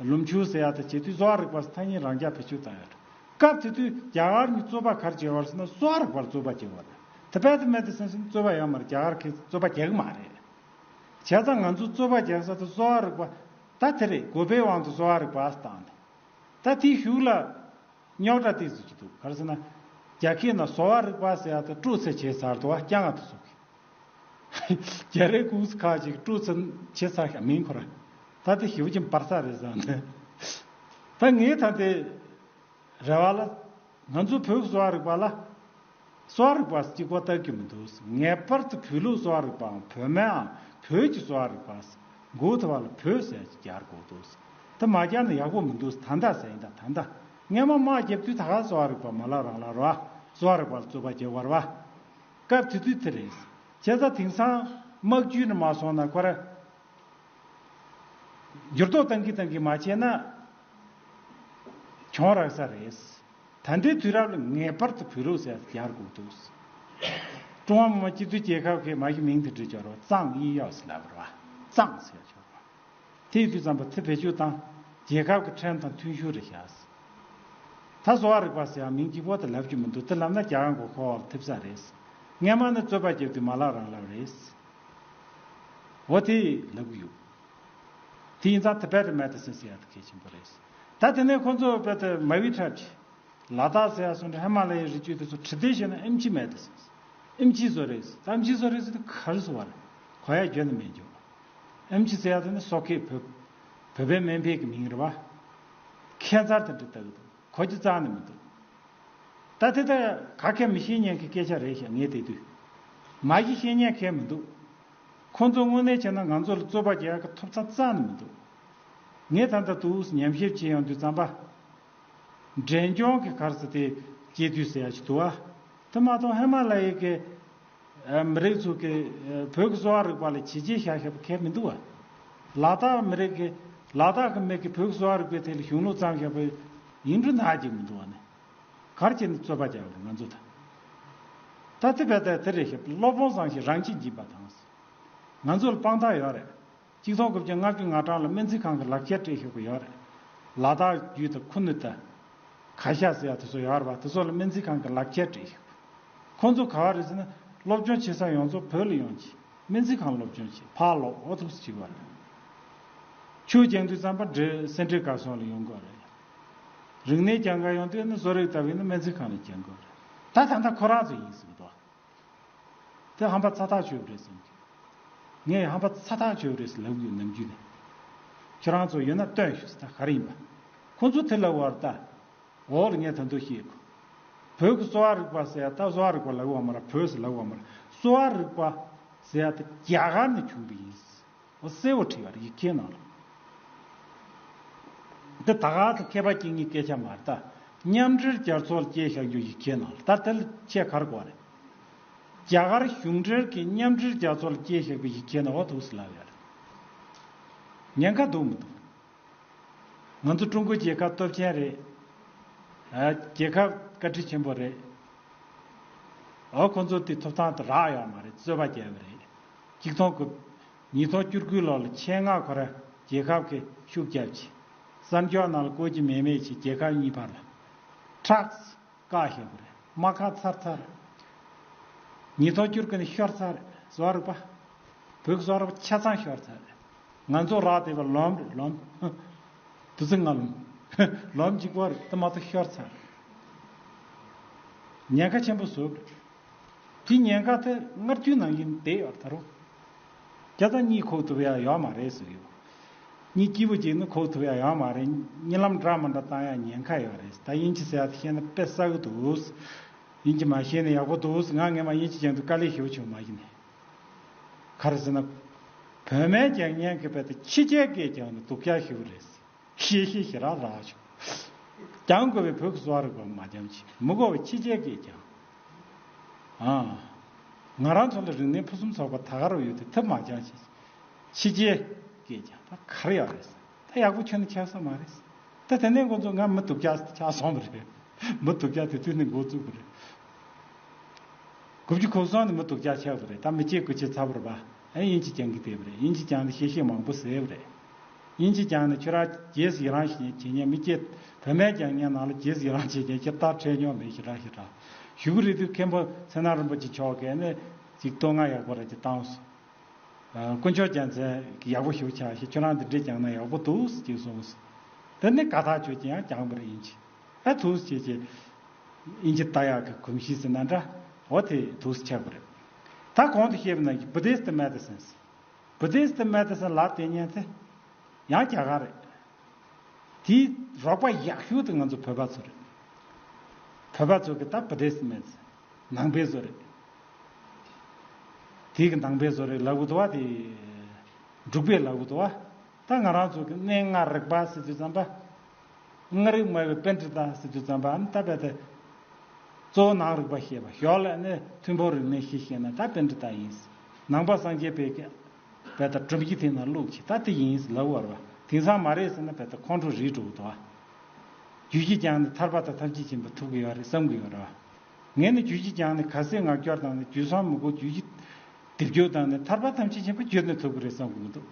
ལུམ་ཆུ་ཟེར་ཡ་དེ་བྱེད་དུས་གསོ་བ་རིག་པ་ཐ་སྙད་རང་རྐྱ་བེད་སྤྱོད་བཏང་ཡོད་རེད། སྐབས་དེ་དུས་རྒྱ་གར་གཉིས་རྩོད་པ་ག་རེ་བྱེད་པ་རེད་ཟེར་ན་གསོ་བ་རིག་པར་རྩོད་པ་བྱེད་པ་རེད། དེ་བས་དེ་མེད་དེ་སེམས་སེམས་རྩོད་པ་ཡོད་མ་རེད། རྒྱ་གར་གྱིས་རྩོད་པ་རྒྱག་གི་མ་རེད། བྱས་ཙང་ང་ཚོ་རྩོད་པ་རྒྱག་ས་དེ་གསོ་བ་རིག་པ། ད་དེ་རེད། དགོས་པའི་དབང་དུ་གསོ་བ་རིག་པ་བཏང་སྟེ། ད་དེའི་གཞུག་ལ། རྙོག་དྲ་ཏོག་ཙམ་ཅིག་འདུག་ག་རེ་ཟེར་ན། རྒྱ་སྐད་ནང་གསོ་བ་རིག་པ་ཟེར་ཡ་དེ་སྤྲོ་ཚད་བྱས་ཚར་འདུག་བ། སྐྱ་ང་དེ་ཚོ་གིས། རྒྱ་རིགས་ཀུང་སི་ཁག་ཅིག་སྤྲོ་ཚད་བྱས་ཚར་ཤག་མིང་ཁོ་ར། ད་དེ་ཞེ་པོ་ཅིག་འབར་ས་རེད་བསམ་ནས། ད་ངས་ད་དེ་རེ་བ་ལ། ང་ཚོ་བོད་ཀྱི་གསོ་བ་རིག་པ་ལ། གསོ་བ་རིག་པ་གཅིག་པོ་ལྟ་གི་མི་འདུག་ངེས་པར་དུ་བོད་ལུགས་གསོ་བ་རིག་པའམ་བོད་སྨན་ཨང་བོད་ཀྱི་གསོ་བ་རིག་པ། མགོ་ཐོ་བ་ལ་བོད་ཟེར་ཅིག་རྒྱག་དགོས་འདུག་དེ་མ་རྒྱག་ན་ཡག་པོ་མི་འདུག་ད་ལྟ་ཟེར་ཡིན་ད་ད་ལྟ། སྔས་མ་དམག་རྒྱབ་དུས་ད་ག་གསོ་བ་རིག་པ་མ་ལག་རང་ལ་རོ། གསོ་བ་རིག་པ་ལ་རྩོད་པ་རྒྱག་པ་རེད་བ། སྐབས་དེ་དུས་དེ་རེད། བྱས་ཙང་དེང་སང་དམག་ཇུས་ནས་མ་སོང་ན་ཁོ་ར། འགྱུར་ལྡོག་བཏང་གི་བཏང་གི་མ་བྱས་ན། གྱོང་རག་ས་རེད། ད་ལྟའི་དུས་རབས་ལ་ངེས་པར་དུ་བོད་ལུགས་ཟེར་ཡ་རྒྱག་དགོས་འདུག་ཀྲུང་ཧྭ་མི་དམངས་སྤྱི་མཐུན་རྒྱལ་ཁབ་ཀྱི་མ་གཞི་མིང་དེ་འབྲི་ཆོག་རོགས། གཙང་དབྱིན་གཡབ་ཟེར་ལབ་རོགས། གཙང་ཟེར་ཆོག་རོགས། དེ་ཡིན་དུས་ཙམ་པ་དེ་བེད་སྤྱོད་བཏང་། རྒྱལ་ཁབ་ཀྱི་ཁྲིམས་དང་མཐུན་ཤོས་རེད་ཤག་ད་གསོ་བ་རིག་པ་ཟེར་ཡ་མིང་གཅིག་པོ་དེ་ལབ་རྒྱུ་མི་འདུག་དེ་ལབ་ན་རྒྱ་གར་མགོ་འཁོར་བ་ལ་ཐེབས་ས་རེད། སྔས་མ་ནི་རྩོད་པ་རྒྱབ་དུས་མ་ལག་རང་ལབ་རེད། འོ་དེ་ལབ་གི་ཡོད། དེ་ཡིན་ཙང་Tibetan medicine ཟེར་ཡ་དེ་གལ་ཆེན་པོ་རེད། ད་དེ་ནས་ཁོང་ཚོ་དཔེ་དེ་མ་ཝི་ཁྲབ་ཀྱི། ལ་དྭགས་ཟེར་ཡ་སོང་འདྲ་ཧི་མ་ལ་ཡའི་རི་རྒྱུད་དེ་ཚོ་ཁྲི་སྡེ་བྱས་ན་ཨེམ་ཆི་མེད་དེ་སོང་། ཨེམ་ཆི་བཟོ་རེད། ཨེམ་ཆི་བཟོ་རེད་ཟེར་དུས་ག་རེ་བཟོ་བ་རེད། གོ་ཡ་བརྗོད་ནི་མེད་འཇོག་ཨེམ་ཆི་ཟེར་ཡ་དེ་ནི་སོ་ཁའི་བོད། བོད་པའི་སྨན་པའི་གི་མིང་རེད་བ། ཁྱད་མཚར་དེ་འདྲ་ལྟ་གི་འདུག་གོ་རྒྱུ་རྩ་ནས་མི་འདུག་ད་དེ་ལྟ་ག་གེ་མི་ཤེས་མཁན་གྱི་སྐད་ཆ་རེད་ཤག་ངས་བལྟས་དུས། མ་གཞི་ཤེས་མཁན་གང་མི་འདུག་ཁོང་ཚོ་དངོས་གནས་བྱས་ན་ང་ཚོ་ལ་རྩོད་པ་རྒྱག་གི་ཐོབ་ཐང་རྩ་ནས་མི་འདུག་ངས་ད་ལྟ་འདུག་ཉམས་ཞིབ་བྱེད་ཡོང་དུས་ཙམ་པ། འབྲས་ལྗོངས་ཀྱི་ག་རེ་ཟེར་དེ་སྐྱེས་དུས་ཟེར་ཡ་ཞིག་འདུག་བ། དེ་མ་གཏོགས་ཧི་མ་ལ་ཡའི་གི་མི་རིགས་ཚོ་གི་བོད་ཀྱི་གསོ་བ་རིག་པ་ལ་བྱས་རྗེས་བཞག་བཞག་པ་གང་མི་འདུག་བ། ལ་དྭགས་མི་རིགས་ཀྱི་ལ་དྭགས་ཀྱི་མི་གི་བོད་ཀྱི་གསོ་བ་རིག་པའི་ཐད་ལ་གཞུང་ལུགས་བརྩམས་བཞག་པ་ཡིན་འགྲོ་ན་ཅིག་མི་འདུག་བ་ནི། ག་རེ་བྱས་ནས་རྩོད་པ་རྒྱག་དགོས་ང་ཚོ་དང་། ད་དེ་བས་ད་དེ་རེད་ཤག་སློབ་དཔོན་བཟང་ཞིང་རང་གཅེས་འཇིགས་པ་དང་། ང་ཚོ་ལ་དཔང་རྟགས་ཡོད་རེད། གཅིག་སྟོང་དགུ་བརྒྱ་ལྔ་བཅུ་ང་གྲངས་ལ་སྨན་རྩིས་ཁང་གི་ལག་ཁྱེར་སྤྲད་ཤོག་གི་ཡོད་རེད། ལ་དྭགས་བརྒྱུད་དང་ཁུ་ནུ་དང་། ག་ཤ་ཟེར་ཡ་དེ་ཚོ་ཡོད་རེད་བ། དེ་ཚོ་ལ་སྨན་རྩིས་ཁང་གི་ལག་ཁྱེར་སྤྲད་ཤོག་ཁོང་ཚོ་ག་བ་རེད་ཟེར་ན་སློབ་སྦྱོང་བྱེད་ས་ཡོངས་རྫོགས་བོད་ལ་ཡོང་ཆེ། སྨན་རྩིས་ཁང་སློབ་སྦྱོང་བྱེད་ཕར་ལོག་འོ་ཐུགས་སུ་ཆེ་བ་རེད། ཆོས་སྦྱང་དུས་ཙམ་པ་འདྲེ་སེ་འབྲས་དགའ་གསུམ་ལ་ཡོང་དགོས་རེད། རིག་གནས་སྦྱང་ག་ཡོང་དུས་ནི་བཟོ་རིག་ལྟ་བུ་ཡིན་ན་སྨན་རྩིས་ཁང་ལ་སྦྱང་དགོས་རེད། ད་ད་ལྟ་ཁོ་རང་ཚོ་ཡིན་ཟེར་གི་འདུག་དེ་ཧམ་པ་ཚ་ཐག་ཆོད་པ་རེད་བསམ་གི། ངས་ཧམ་པ་ཚ་ཐག་ཆོད་པ་རེད་ཟེར་ལབ་ཡོད་ནམ་རྒྱུན་ནས། ཁྱོད་རང་ཚོ་ཡོད་ན་སྟོན་ཞུ་ཟེར་ད་ག་རེ་ཡིན་པ། ཁོང་ཚོ་དེ་ལབ་པ་རེད་ད། འོག་ལ་ངས་ད་དུང་བཤད་དགོས། བོད་ཀྱི་གསོ་བ་རིག་པ་ཟེར་ཡ་ད་གསོ་བ་རིག་པ་ལབ་པ་མ་རེད། བོད་ཟེར་ལབ་པ་མ་རེད། གསོ་བ་རིག་པ་ཟེར་ཡ་ད་རྒྱ་གར་ནས་བྱུང་བ་ཡིན། འོ་གསལ་བོ་བྲིས་པ་རེད་ཡིག་ཆའི་ནང་ལ། འདི་ད་ག་དང་མཁས་པ་སྐྱེ་ངེས་སྐད་ཆ་མ་རེད་ད། མཉམ་འབྲེལ་རྒྱལ་ཚོགས་ལ་སྐྱེས་བཞག་རྒྱུ་ཡིག་ཆའི་ནང་ལ་ད་དེ་ལ་ཆེས་ཁར་གོ་རེད། རྒྱ་གར་གཞུང་འབྲེལ་གྱི་མཉམ་འབྲེལ་རྒྱལ་ཚོགས་ལ་སྐྱེས་བཞག་པའི་ཡིག་ཆའི་ནང་འོ་འདུག་སེ་ལབ་ཡོད་རེད། ཉེན་ཁ་འདུག་མི་འདུག་ང་ཚོ་ཀྲུང་གོ་རྒྱལ་ཁབ་སྟོབས་ཆེན་རེད། ཨ། རྒྱལ་ཁབ་བཀའ་དྲིན་ཆེན་པོ་རེད། ཨོ་ཁོ་ཚོ་དེ་ཐོབ་ཐང་དེ་རག་ཡོད་མ་རེད། རྩོད་པ་རྒྱབ་པ་རེད། གཅིག་སྟོང་དགུ། ཉིས་སྟོང་བཅུ་དགུ་ལོ་ལ་ཆེད་མངགས་ཁོ་ར་རྒྱལ་ཁབ་ཀྱི་ཤུགས་རྒྱབ་ཅིང་། གསར་འགྱུར་ནང་ལ་བཀོད་ཀྱི་མེད་མེད་ཅིག་རྒྱལ་ཁབ་གཉིས་བར་ལ། ཁྲག་བཀག་བཞག་པ་རེད། རྨ་ཁ་ཚར་ཚར། ཉིས་སྟོང་བཅུ་དགུ་ནས་ཤོར་ཚར་རེད། གསོ་བ་རིག་པ། བོད་ཀྱི་གསོ་བ་རིག་པ་ཆ་ཚང་ཤོར་ཚར་རེད། ང་ཚོ་རག་བསྡད་པ་ལོམ་རེད་ལོམ། དུས་ཚོད་ང་ལོམ། ལོམ་གཅིག་པོ་རེད་དེ་མ་གཏོགས་ཤོར་ཚར་རེད། ཉེན་ཁ་ཆེན་པོ་བཟོས་རེད། དེ་ཉེན་ཁ་དེ་སྔར་རྒྱུན་ནང་བཞིན་བསྡད་ཡོད་རེད་ད་རུང་། བྱས་ཙང་གཉིད་ཁུག་ཐུབ་ཡ་ཡོད་མ་རེད་ཟེར་གི་ཡོད། གཉིད་སྐྱིད་པོ་ཅིག་ནི་ཁུག་ཐུབ་ཡ་ཡོད་མ་རེད། གཉིད་ལམ་འདྲ་མི་འདྲ་བཏང་ཡ་ཉེན་ཁ་ཡོད་རེད། ད་དབྱིན་ཇི་ཟེར་ཡ་དེ་ཤེས་ན་དཔེ་བསགས་གི་འདུག་དབྱིན་ཇི་མ་ཤེས་ན་ཡག་པོ་འདུག་ང་སྔས་མ་དབྱིན་ཇི་སྦྱང་དུས་དཀའ་ལས་ཞེ་པོ་བྱུང་མ་གཞི་ནས། ག་རེ་ཟེར་ན། བོད་སྨན་རྒྱག་མཁན་གྱི་བོད་དུ་ཕྱི་རྒྱལ་སྐད་ཀྱང་ནི་སྡུག་ཅག་ཞིག་རེད། ཤེས་ཤེས་ཞེ་དྲག་རག་བྱུང་། རྒྱག་དགོས་པའི་བོད་ཀྱི་གསོ་བ་རིག་པ་མ་འཇམ་ཞིག་མི་དགོས་པའི་ཕྱི་རྒྱལ་སྐད་ཀྱང་། ཨ། ང་རང་ཚོ་ལ་རིག་གནས་ཕུན་སུམ་ཚོགས་པ་ད་ག་རུ་ཡོད་དེ་ཐབས་མ་འཇམ་ཞིག་ཕྱི་རྒྱལ་སྐད་ཀྱང་ད་ག་རེ་ཡོད་རེད། ད་ཡག་པོ་ཁྱོན་ནས་ཁྱབ་ས་མ་རེད། ད་དེ་ནས་ཁོང་ཚོ་ང་མི་སྡུག་ཅག་ཆགས་སོང་བ་རེད། མི་སྡུག་ཅག་དེ་དུས་ནས་འགོ་བཙུགས་པ་རེད། དགུ་བཅུ་གོ་གསུམ་ནས་མི་སྡུག་ཅག་ཆགས་པ་རེད། ད་མི་སྐྱེས་དགུ་བྱེད་ཚ་པོ་རེད་པ། ཨ་དབྱིན་ཇི་སྦྱང་གི་བསྡད་པ་རེད། དབྱིན་ཇི་སྦྱངས་ནས་ཤེས་ཤེས་མང་པོ་ཟད་པ་རེད། དབྱིན་ཇི་སྦྱངས་ནས་ཁྱོད་རང་རྗེས་སུ་ཡི་རང་བྱེད་མཁན་མི་སྐྱེས་བོད་སྨན་སྦྱང་མཁན་ནང་ལ་རྗེས་སུ་ཡི་རང་བྱེད་མཁན་ཁྱེད་ལྟར་འཕྲད་མྱོང་མེད་ཞེ་དྲག་ཞེ་དྲག་ཞུ་གི་རེད། དུས་མཁན་པོ་ཚེ་ན་རིན་པོ་ཆེ་མཆོག་གིས་ནི་ཅིག་བསྟོད་བསྔགས་ཡག་པོ་ར་ཅིག་བཏང་སོང་། དཀོན་མཆོག་རྒྱལ་མཚན་གྱིས་ཡག་པོ་ཞིག་ཆགས་ཤིག་ཁྱོད་རང་འདི་འདྲས་སྦྱངས་ན་ཡག་པོ་འདུག་ཅེས་གསུངས་སོ། དེ་ནས་དགའ་ཐག་ཆོད་ཀྱི་ཡང་སྦྱངས་པ་རེད། དབྱིན་ཇི་ཨ་ཐུགས་ཆེ་ཆེ་དབྱིན་ཇི་ལྟ་ཡག་གི་གོམས་གཤིས་ཟེར་ན་འདྲ། འོ་དེ་ཐུགས་ཆགས་པ་རེད། ད་གོང་དུ་བཤད་པ་ནང་བཞིན་བུ་དིསྟ་མེ་ཌི་སིན། བུ་དིསྟ་མེ་ཌི་སིན་ལབ་དེ་ཉན་ཚེ་ཡང་རྒྱ་གར་རེད། དེའི་རོགས་པ་ཡག་ཤོས་དེ་ང་ཚོ་བོད་པ་ཚོ་རེད། བོད་པ་ཚོ་གི་ད་བུ་དིསྟ་མེད་ནང་པའི་བཟོ་རེད། དེ་གི་ནང་པའི་བཟོ་རེད་ལབ་གི་འདུག་བ། དེ་འབྲུག་པས་ལབ་གི་འདུག་བ། ད་ང་རང་ཚོ་གི་གནས་ལྔ་རིག་པ་ཟེར་དུས་ཙམ་པ། ལྔ་རིག་སྨྲ་བའི་པཎྜི་ཏ་ཟེར་དུས་ཙམ་པ་ཨ་ནི་ད་བས་ད། གཙོ་བོ་ནང་རིག་པ་ཤེས་པ། ཞོར་ལ་ནི་ཐིམ་ཕུག་རིག་གནས་ཤེས་ཤེས་ན་ད་པཎྜི་ཏ་ཡིན། ནང་པ་སངས་རྒྱས་པའི་བས་ད་སྒྲོམ་གཞི་དེ་ན་བླུགས་ཀྱི་ད་དེ་ཡིན་ལབ་བར་བ། དེང་སང་མ་རེད་ཟེར་ན་བས་ད་ཁོང་ཁྲོ་རིག་འགྲོ་གི་འདུག་བ། རྒྱུད་བཞི་སྦྱངས་ནས་ཐར་པ་དང་ཐམས་ཅད་མཁྱེན་པ་ཐོབ་གི་ཡོད་རེད་བསམ་གི་ཡོད་རེད་བ། ངས་ནི་རྒྱུད་བཞི་སྦྱངས་ནས་ཁ་ཟས་ངག་སྐྱོར་དང་ནི་རྒྱུད་གསུམ་མི་དགོས། རྒྱུད་བཞི་སྡེབ་སྦྱོར་དང་ནི་ཐར་པ་ཐམས་ཅད་མཁྱེན་པ་ཁྱོན་ནས་ཐོབ་གི་རེད་བསམ་གི་མི་འདུག་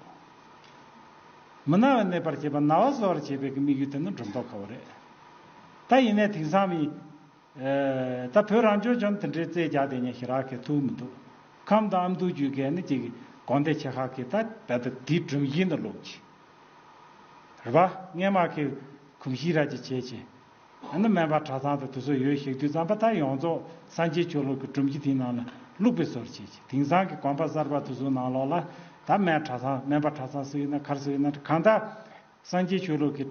མི་ན་བ་གནས་པར་བྱེད་པ་ན་བ་གསོ་བར་བྱེད་པའི་དམིགས་ཡུལ་དེ་ནི་སྒྲོ་འདོགས་ཁ་བོ་རེད། ད་ཡིན་ནའི་དེང་སང་མི། ཨེ། ད་བོད་རང་སྐྱོང་ལྗོངས་དེ་འདྲའི་རྩེད་རྒྱག་དེ་ཉན་ཞེ་དྲག་གི་ཐུག་མི་འདུག་ཁམས་དང་ཨ་མདོ་རྒྱུད་ཀྱི་ནི་ཅིག་དགོན་སྡེ་ཆེ་ཁག་གི་ད་བས་ད་དེའི་སྒྲོམ་གཞི་ནི་བླུགས་ཀྱི་རེད་པ། སྔས་མ་གི་གོམས་གཤིས་ར་ཅིག་བྱས་ཀྱི། ཨ་ནི་སྨན་པ་གྲྭ་ཚང་དུ་དུ་སུ་ཡོད་ཞིག་དུས་ཙམ་པ་ད་ཡོངས་རྫོགས་སངས་རྒྱས་ཆོས་ལུགས་ཀྱི་སྒྲོམ་གཞི་དེའི་ནང་ལ་བླུགས་པའི་བཟོ་འདྲ་བྱས་ཀྱི། དེང་སང་གི་དགོན་པ་གསར་པ་དུ་སུ་ནང་ལོགས་ལ་ད་སྨན་གྲྭ་ཚང་སྨན་པ་གྲྭ་ཚང་སུ་ཡིན་ན་གར་སུ་ཡིན་ན་གང་ལྟར་སངས་རྒྱས་ཆོས་ལུགས་ཀྱི་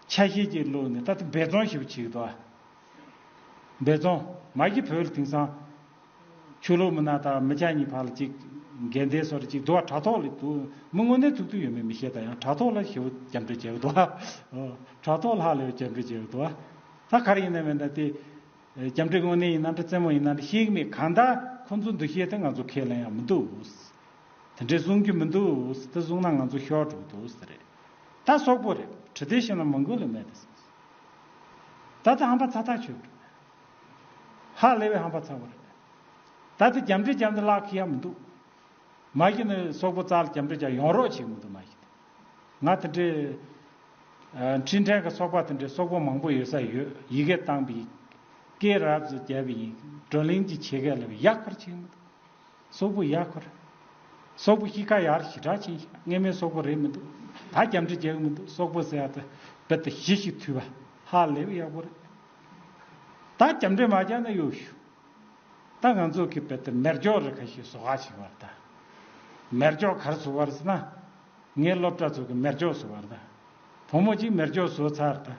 ཆ་ཤས་ཅིག་བླུགས་ནས་ད་ལྟ་འབད་བརྩོན་ཞིག་བྱེད་ཀྱི་འདུག་འབད་བརྩོན་མ་གི་བོད་ལ་དེང་སང་ཆོས་ལུགས་མི་སྣ་དང་མི་སྐྱ་གཉིས་བར་ལ་ཅིག་འགལ་ཟླའི་སོར་ཅིག་འདུག་བ། དྲ་ཐོག་ལ་འདུག་མི་དངོས་གནས་ཐུག་ཐུག་ཡོད་མེད་མི་ཤེས། ད་ཡང་དྲ་ཐོག་ལ་ཞེ་པོ་རྒྱབ་འགྲེལ་བྱེད་ཀྱི་འདུག་བ། དྲ་ཐོག་ལ་ཧ་ལས་པའི་རྒྱབ་འགྲེལ་བྱེད་ཀྱི་འདུག་བ། ད་ག་རེ་ཡིན་ན་མིན་ན་དེ། རྒྱབ་འགྲེལ་དངོས་གནས་ཡིན་ན་འདྲ་རྩེད་མོ་ཡིན་ན་འདྲ་ཤེས་ཀྱི་མེད། གང་ལྟར་ཁོང་ཚོ་འདུ་ཤེས་དེ་ང་ཚོ་ཁས་ལེན་ཡང་མི་འདུག་དེ་འདྲའི་གསུང་རྒྱུ་མི་འདུག་དེ་གསུང་ན་ང་ཚོ་ཤོར་འགྲོ་གི་འདུག་ཟེར་རེད། ད་སོག་པོ་རེད། དྲི་དེ་ཤེས་ན་མང་པོ་ལས་མེད་དེ་ཟེར། ད་ལྟ་ཧམ་པ་ཚ་ཐག་ཆོད་རེད། ཧ་ལས་པའི་ཧམ་པ་ཚ་བ་རེད། ད་ལྟ་རྒྱབ་འགྲེལ་རྒྱབ་འདི་ལག་ཁི་ཡ་མི་འདུག་མ་གི་ནི་སོག་པོ་རྩ་ལ་རྒྱབ་འགྲེལ་རྒྱག་ཡོང་རོགས་བྱེད་མི་འདུག་མ་གི་ནི། ང་དེ་འདྲའི་ཨ། འཕྲིན་ཕྲན་གྱི་སོག་པ་དེ་འདྲའི་སོག་པོ་མང་པོ་ཡོད་ས་ཡོད། ཡི་གེ་བཏང་བའི་སྐད་རབ་ཙམ་བརྒྱབ་པ་ཡིན། བགྲོ་གླེང་གི་ཆེད་སྐད་ལ་ཡག་པར་བྱེད་མི་འདུག་སོག་པོ་ཡག་པར། སོག་པོ་གཤིས་ཀ་ཡར་ཞེ་དྲག་ཕྱིན་ཤག་སྔས་མའི་སོག་པོ་རེད་མི་འདུག་ད་རྒྱབ་འགྲེལ་རྒྱག་གི་མི་འདུག་སོག་པོ་ཟེར་ཡ་དེ་རྦད་དེ་གཞི་ཞིག་མཐུད་པ་ཧ་ལས་པའི་ཡག་པོ་རེད། ད་རྒྱབ་འགྲེལ་མ་རྒྱག་ན་གཡོ་ཞུ། ད་ང་ཚོ་གི་བོད་དུ་མེ་སྒྱོགས་རེ་ཁ་ཤས་བཟོ་ག་ཞིག་བར་ད། མེ་སྒྱོགས་ག་རེ་བཟོ་བར་ཟེར་ན། ངའི་སློབ་གྲྭ་ཚོ་གི་མེ་སྒྱོགས་བཟོ་བར་ད། བུ་མོ་གཅིག་མེ་སྒྱོགས་བཟོ་ཚར་ད།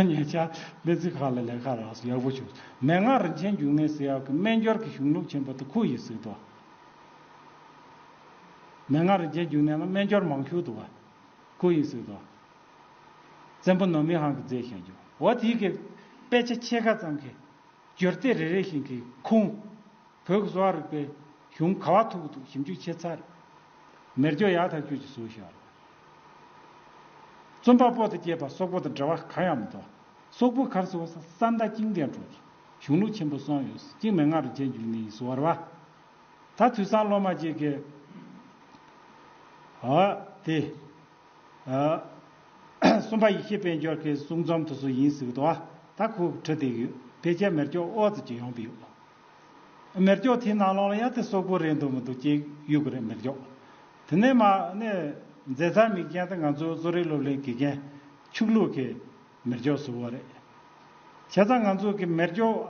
ཉེ་ཆར་སྨན་རྩིས་ཁང་ལ་ལས་ཀ་རག་སོང་། ཡག་པོ་བྱུང་། མན་ངག་རིན་ཆེན་འབྱུང་གནས་ཟེར་ཡག་གི་སྨན་སྦྱོར་གྱི་གཞུང་ལུགས་ཆེན་པོ་དེ་ཁོ་ཡིས་གཟིགས་འདུག་མན་ངག་རིན་ཆེན་འབྱུང་གནས་ལ་སྨན་སྦྱོར་མང་ཤོས་འདུག་བ། ཁོ་ཡིས་གཟིགས་འདུག་བཙན་པོ་ནོར་མི་ཧང་གིས་མཛད་བཞག་རྒྱུ། འོ་དེའི་གི་དཔེ་ཆ་ཕྱེད་ཀ་ཙམ་གྱི་སྦྱོར་ཚིག་རེ་རེ་བཞིན་གྱི་ཁུངས། བོད་ཀྱི་གསོ་བ་རིག་པའི་གཞུང་ག་བ་ཐུག་གི་འདུག་ཞིབ་འཇུག་བྱས་ཚར། མེ་སྒྱོགས་ཡག་ཐག་ཆོད་ཀྱི་བཟོས་བཞག་རེད། རྩོམ་པ་པོ་དང་བཅས་པ་སོག་པོ་དང་འབྲེལ་བ་གང་ཡང་མི་འདུག་སོག་པོ་ག་རེ་ཟེར་བ་ཟེར་ན་ས་མཐའ་གཅིག་ལྡན་འགྲོ་གི། གཞུང་ལུགས་ཆེན་པོ་གསུམ་ཡོད། གཅིག་མན་ངག་རིན་ཆེན་འབྱུང་གནས་ཡིན་ཟེར་བ་རེད་བ། ད་དུས་སང་སློབ་མ་གཅིག་གིས། ཨ། དེ། ཨ། གསུམ་པ་ཡེ་ཤེས་དཔལ་འབྱོར་གྱི་གསུང་རྩོམ་དེ་ཚོ་ཡིན་ཟེར་གི་འདུག་ཨ། ད་ཁོ་བྲིས་བསྡད་ཡོད། ཕལ་ཆེར་མེ་སྒྱོགས་ཨོ་ཙི་ཅིག་ཡོང་གི་ཡོད། མེ་སྒྱོགས་དེའི་ནང་ལོགས་ལ་ཡང་དེ་སོག་པོ་རེད་འདུག་མི་འདུག་ཅིག་གཡུག་གི་རེད་མེ་སྒྱོགས། དེ་ནས་མ་ནས་མཛད་ཚར་མི་རྐྱེན་དེ་ང་ཚོ་གསོ་རིག་སློབ་གླིང་དགེ་རྒན་ཕྱུག་ལུགས་ཀྱི་མེ་སྒྱོགས་བཟོ་བ་རེད། བྱས་ཙང་ང་ཚོ་གི་མེ་སྒྱོགས་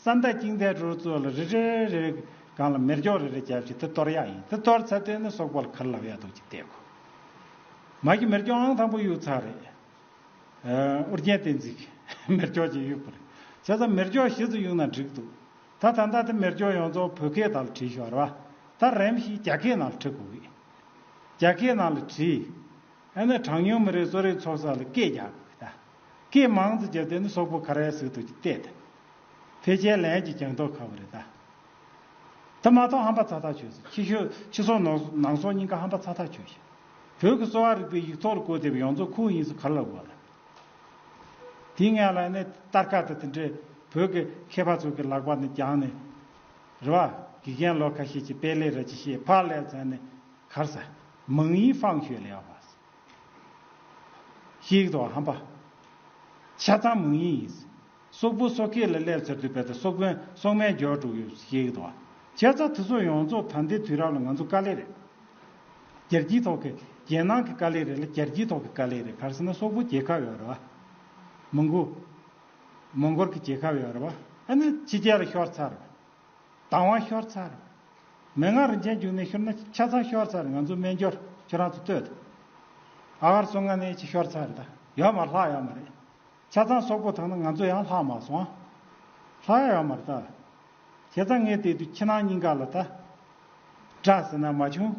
ས་མཐའ་གཅིག་ལྡན་འགྲོ་ཚུལ་ལ་རེ་རེ་རེ་རེ་སྒང་ལ་མེ་སྒྱོགས་རེ་རེ་བརྒྱབ་ཅིག་དེ་གཏོར་ཡག་ཡིན། དེ་གཏོར་ཚར་དུས་ནི་སོག་པོ་ལ་ག་རེ་ལབ་ཡག་འདུག་ཅིག་བལྟས་གོ། མ་གི་མེ་སྒྱོགས་ཨང་དང་པོ་གཡུག་ཚར་རེད། ཨོ་རྒྱན་བསྟན་འཛིན་གྱིས་མེ་སྒྱོགས་ཅིག་གཡུག་པ་རེད། བྱས་ཙང་མེ་སྒྱོགས་གཞི་ཚུ་གཡུག་ན་འགྲིག་འདུག་ད་ད་ལྟ་དེ་མེ་སྒྱོགས་ཡོངས་རྫོགས་བོད་སྐད་དག་ལ་བྲིས་ཤག་རེད་བ། ད་རིམ་བཞིན་རྒྱ་སྐད་ནང་ལ་བྲི་དགོས་ཀྱི། རྒྱ་སྐད་ནང་ལ་བྲིས། ཨ་ནི་གྲངས་ཉུང་མི་རིགས་གསོ་རིག་ཚོགས་ས་ལ་སྐད་རྒྱག་དགོས་ད། སྐད་མང་ཙམ་རྒྱབ་དེ་ནི་སོག་པོ་ག་རེ་ཟེར་འདུག་ཅིག་བལྟས་ཏེ། ཕལ་ཆེར་ལན་ཅིག་རྒྱག་མདོག་ཁ་པོ་རེད་ད། ད་མ་གཏོགས་ཧམ་པ་ཚ་ཐག་ཆོད་སོང་། ཕྱི་ཤོག་ཕྱི་སོག་ནང་ནང་སོག་གཉིས་ཀ་ཧམ་པ་ཚ་ཐག་ཆོད་ཤག་བོད་ཀྱི་གསོ་བ་རིག་པའི་ཡིག་ཐོག་ལ་བཀོད་བསྡད་པའི་ཡོངས་རྫོགས་ཁུངས་ཡིན་ཟེར་ག་རེ་ལབ་དགོས་ལ། དེའི་སྔོན་ལ་ནི་སྟར་ཁ་དང་དེ་འདྲའི་བོད་ཀྱི་མཁས་པ་ཚོ་གི་ལག་པ་ནས་བརྒྱངས་ནས། རེད་བ། དགེ་རྒན་ལོ་ཁ་ཤས་ཀྱིས་དཔེ་ལས་ར་ཅིག་བཤད། ཕར་ལས་ཚར་ནས་གར་ས། མང་ཡིན་ཧྥང་ཤོས་ལས་ཡོད་པ། ཤེས་ཀྱི་འདུག་བ་ཧམ་པ། ཆ་ཚང་མང་ཡིན་ཡིན། སོག་པོ་སོག་སྐད་ལ་སླེབས་ཚར་དུས་བལ་དུ་སོག་པོའི་སོག་མའི་འགྱུར་འགྲོ་ཡོད་ཤེས་ཀྱི་འདུག་བ། བྱས་ཙང་དེ་ཚོ་ཡོངས་རྫོགས་ད་ལྟའི་དུས་རབས་ལ་ང་ཚོ་དཀའ་ལས་རེད། རྒྱལ་སྤྱིའི་ཐོག་གི་རྒྱལ་ནང་གི་དཀའ་ལས་རེད་ལ་རྒྱལ་སྤྱིའི་ཐོག་གི་དཀའ་ལས་རེད། ག་རེ་ཟེར་ན་སོག་པོ་རྒྱལ་ཁབ་ཡོད་རེད་བ། མོང་གོ་མོང་གོལ་གྱི་རྒྱལ་ཁབ་ཡོད་རེད་བ། ཨ་ནི་ཕྱི་རྒྱལ་ལ་ཤོར་ཚར་རེད། དང་བ་ཤོར་ཚར་རེད། མན་ངག་རིན་ཆེན་འབྱུང་གནས་ཤོར་ན་ཆ་ཚང་ཤོར་ཚར་རེད། ང་ཚོ་སྨན་སྦྱོར་ཁྱོད་རང་ཚོ་ལྟོས་ད། ཨ་གར་སོ་ལྔ་ནས་ཅིག་ཤོར་ཚར་རེད་ད། ཡོད་མ་རེད། ལྷག་ཡོད་མ་རེད། ཆ་ཚང་སོག་པོ་དང་ན་ང་ཚོ་ཡང་ལྷག་མ་སོང་། ལྷག་ཡོད་མ་རེད་ད། བྱས་ཙང་ངས་བལྟས་དུས་ཕྱི་ནང་གཉིས་ཀ་ལ་ད། དགྲ་ཟེར་ན་མ་བྱུང་།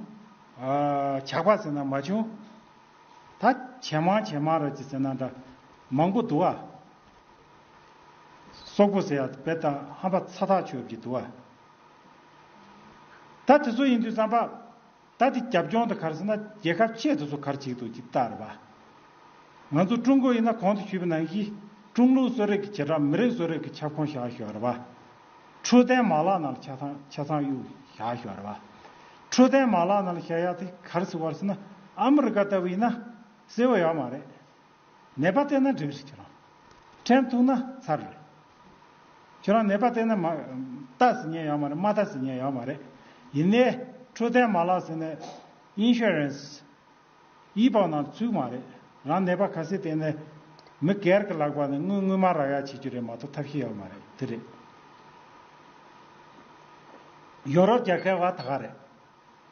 ཨ། ཇག་པ་ཟེར་ན་མ་བྱུང་། ད་ཇེ་མང་ཇེ་མང་ར་ཅིག་ཟེར་ན་འདྲ། མང་པོ་འདུག་བ། སོག་པོ་ཟེར་ཡ་དཔེ་ད་ཧམ་པ་ཚ་ཐག་ཆོད་ཀྱི་འདུག་བ། ད་དེ་ཚོ་ཡིན་དུས་ཙམ་པ། ད་དེ་རྒྱབ་ལྗོངས་དེ་ག་རེ་ཟེར་ན་རྒྱལ་ཁབ་ཆེ་དེ་ཚོ་ག་རེ་བྱེད་ཀྱི་འདུག་ཅིག་ལྟ་རེད་པ། ང་ཚོ་ཀྲུང་གོ་ཡིན་ན་གོང་དུ་ཞུས་པ་ནང་བཞིན་ཀྲུང་ལུགས་གསོ་རིག་གི་བྱེ་བྲག་མི་རིགས་གསོ་རིག་གི་ཁྱབ་ཁོངས་བཞག་ཡོད་རེད་པ། འཕྲོད་བསྟེན་མ་ལག་ནང་ལ་ཆ་ཚང་ཆ་ཚང་གཡུག་བཞག་ཡོད་རེད་པ། འཕྲོད་བསྟེན་མ་ལག་ནང་ལ་བཞག་ཡ་དེ་ག་རེ་ཟེར་བ་རེད་ཟེར་ན་ཨ་མི་རི་ཀ་ལྟ་བུ་ཡིན་ན་གསལ་བོ་ཡོད་མ་རེད། ནད་པ་བསྟེན་ན་འགྲིག་རེད་ཁྱོད་རང་། ཁྲེམ་ཐུག་ན་ཚར་རེད། ཁྱོད་རང་ནད་པ་བསྟེན་ན་མ། ལྟ་ཟེར་མཁན་ཡོད་མ་རེད། མ་ལྟ་ཟེར་མཁན་ཡོད་མ་རེད། ཡིན་ནའི་འཕྲོད་བསྟེན་མ་ལག་ཟེར་ནས་ཨིན་ཤུ་རན་སི་ཡི་པའོ་ནང་ཚུད་མ་རེད། རང་ནད་པ་ག་ཚད་བསྟེན་ནས་མི་སྒེར་གྱི་ལག་པ་ནས་དངུལ་དངུལ་སྨར་རག་ཡ་བྱེད་རྒྱུ་རེད་མ་གཏོགས་ཐབས་ཤེས་ཡོད་མ་རེད། དེ་རེད། ཡོ་རོབ་རྒྱལ་ཁབ་བ་ད་ག་རེད།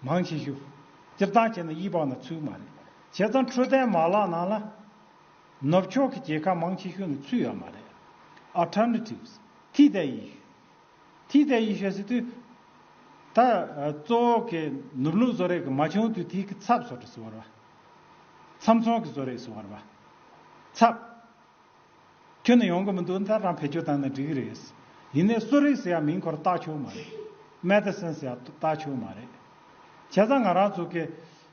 མང་ཆེ་ཤོས། སྤྱིར་བཏང་བྱས་ན་ཡི་པའོ་ནང་ཚུད་མ་རེད། བྱས་ཙང་འཕྲོད་བསྟེན་མ་ལག་ནང་ལ། ནུབ་ཕྱོགས་ཀྱི་རྒྱལ་ཁབ་མང་ཆེ་ཤོས་ནི་ཚུད་ཡོད་མ་རེད། Alternatives།替代医学།替代医学ཟེར་དུས། ད་གཙོ་བོ་གི་ནུབ་ལུགས་བཟོ་རིག་གི་མ་བྱུང་དུས་དེའི་གི་ཚབ་བཟོ་འདྲ་ཟེར་བ་རེད་པ། ཚབ་མཚོན་གྱི་བཟོ་རིག་ཟེར་བ་རེད་པ། ཚབ། ཁྱོན་ནས་ཡོང་གི་མི་འདུག་ད་རང་བེད་སྤྱོད་བཏང་ན་འགྲིག་གི་རེད། ཡིན་ནའི་གསོ་རིག་ཟེར་ཡ་མིང་ཁོ་རང་བཏགས་ཆོག་མ་རེད། Medicine ཟེར་ཡ་བཏགས་ཆོག་མ་རེད། བྱས་ཙང་ང་རང་ཚོ་གི་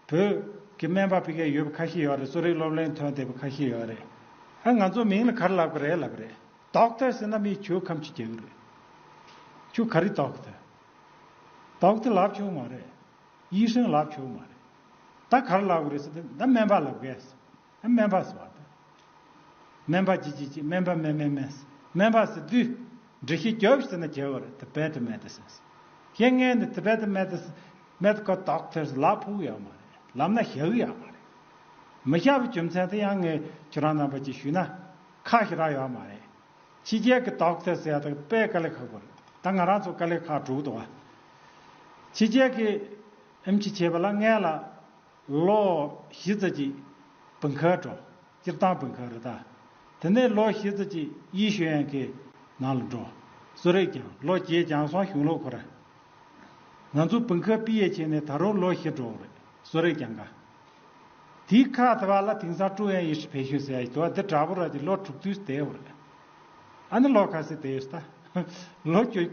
བོད་ཀྱི་སྨན་པ་ཕ་གིར་ཡོད་པ་ཁ་ཤས་ཡོད་རེད། གསོ་རིག་སློབ་གླིང་ཐོན་བསྡད་པ་ཁ་ཤས་ཡོད་རེད། ཨ་ང་ཚོ་མིང་ལ་ག་རེ་ལབ་གི་རེད་ལབ་གི་རེད། Doctor ཟེར་ན་མིས་ཁྱོད་ཁམས་ཆུ་རྒྱག་གི་རེད། ཁྱོད་ག་རེ་Doctor། Doctor ལབ་ཆོག་མ་རེད།医生ལབ་ཆོག་མ་རེད། ད་ག་རེ་ལབ་གི་རེད་ཟེར་ན་ད་སྨན་པ་ལབ་གི་རེད། སྨན་པ་ཟེར་བ་དང་། སྨན་པ་ཅི་ཅི་ཅི་སྨན་པ་སྨན་སྨན་སྨན། སྨན་པ་ཟེར་དུས། འགྲེལ་བཤད་རྒྱབ་ཟེར་ན་རྒྱལ་བ་རེད། Tibetan medicine། ཡང་ངས་ནི་Tibetan medicine མེད་ཀ་Doctor ལབ་ཕོད་ཡོད་མ་རེད། ལབ་ན་བཞག་ཡོད་མ་རེད། མི་བཞག་པའི་རྒྱུ་མཚན་དེ་ཡང་ངས་ཁྱོད་རང་རྣམ་པ་ཅིག་ཞུས་ན་ཁག་ཞེ་དྲག་ཡོད་མ་རེད། ཕྱི་རྒྱལ་གྱི་Doctor ཟེར་ཡ་དེ་དཔེ་དཀའ་ལས་ཁག་པོ་རེད། ད་ང་རང་ཚོ་དཀའ་ལས་ཁག་འགྲོ་གི་འདུག་བ། ཕྱི་རྒྱལ་གྱི་ཨེམ་ཆི་བྱས་པ་ལ་སྔོན་ལ་ལོ་བཞི་ཙམ་ཅིག་本科འགྲོ། སྤྱིར་བཏང་本科རེད་ད། དེ་ནས་ལོ་བཞི་ཙམ་ཅིག医学院གི་ནང་ལ་འགྲོ། གསོ་རིག་སྦྱངས། ལོ་བརྒྱད་སྦྱངས་སོང་། གཞུང་ལུགས་ཁོ་ར། ང་ཚོ本科毕业བྱས་ནས་ད་རུང་ལོ་བཞི་འགྲོ་གི་རེད། གསོ་རིག་སྦྱང་ག་དེའི་ཁག་དེ་བ་ལ་དེང་སང་住院医师培训ཟེར་ཡ་ཞིག་འདུག་བ། འདི་འདྲ་པོ་ར་ཅིག་ལོ་དྲུག་དུས་བསྡད་ཡོད་རེད། ཨ་ནི་ལོ་ཁ་ཤས་བསྡད་ཡོད་ད། ལོ་བཅུ།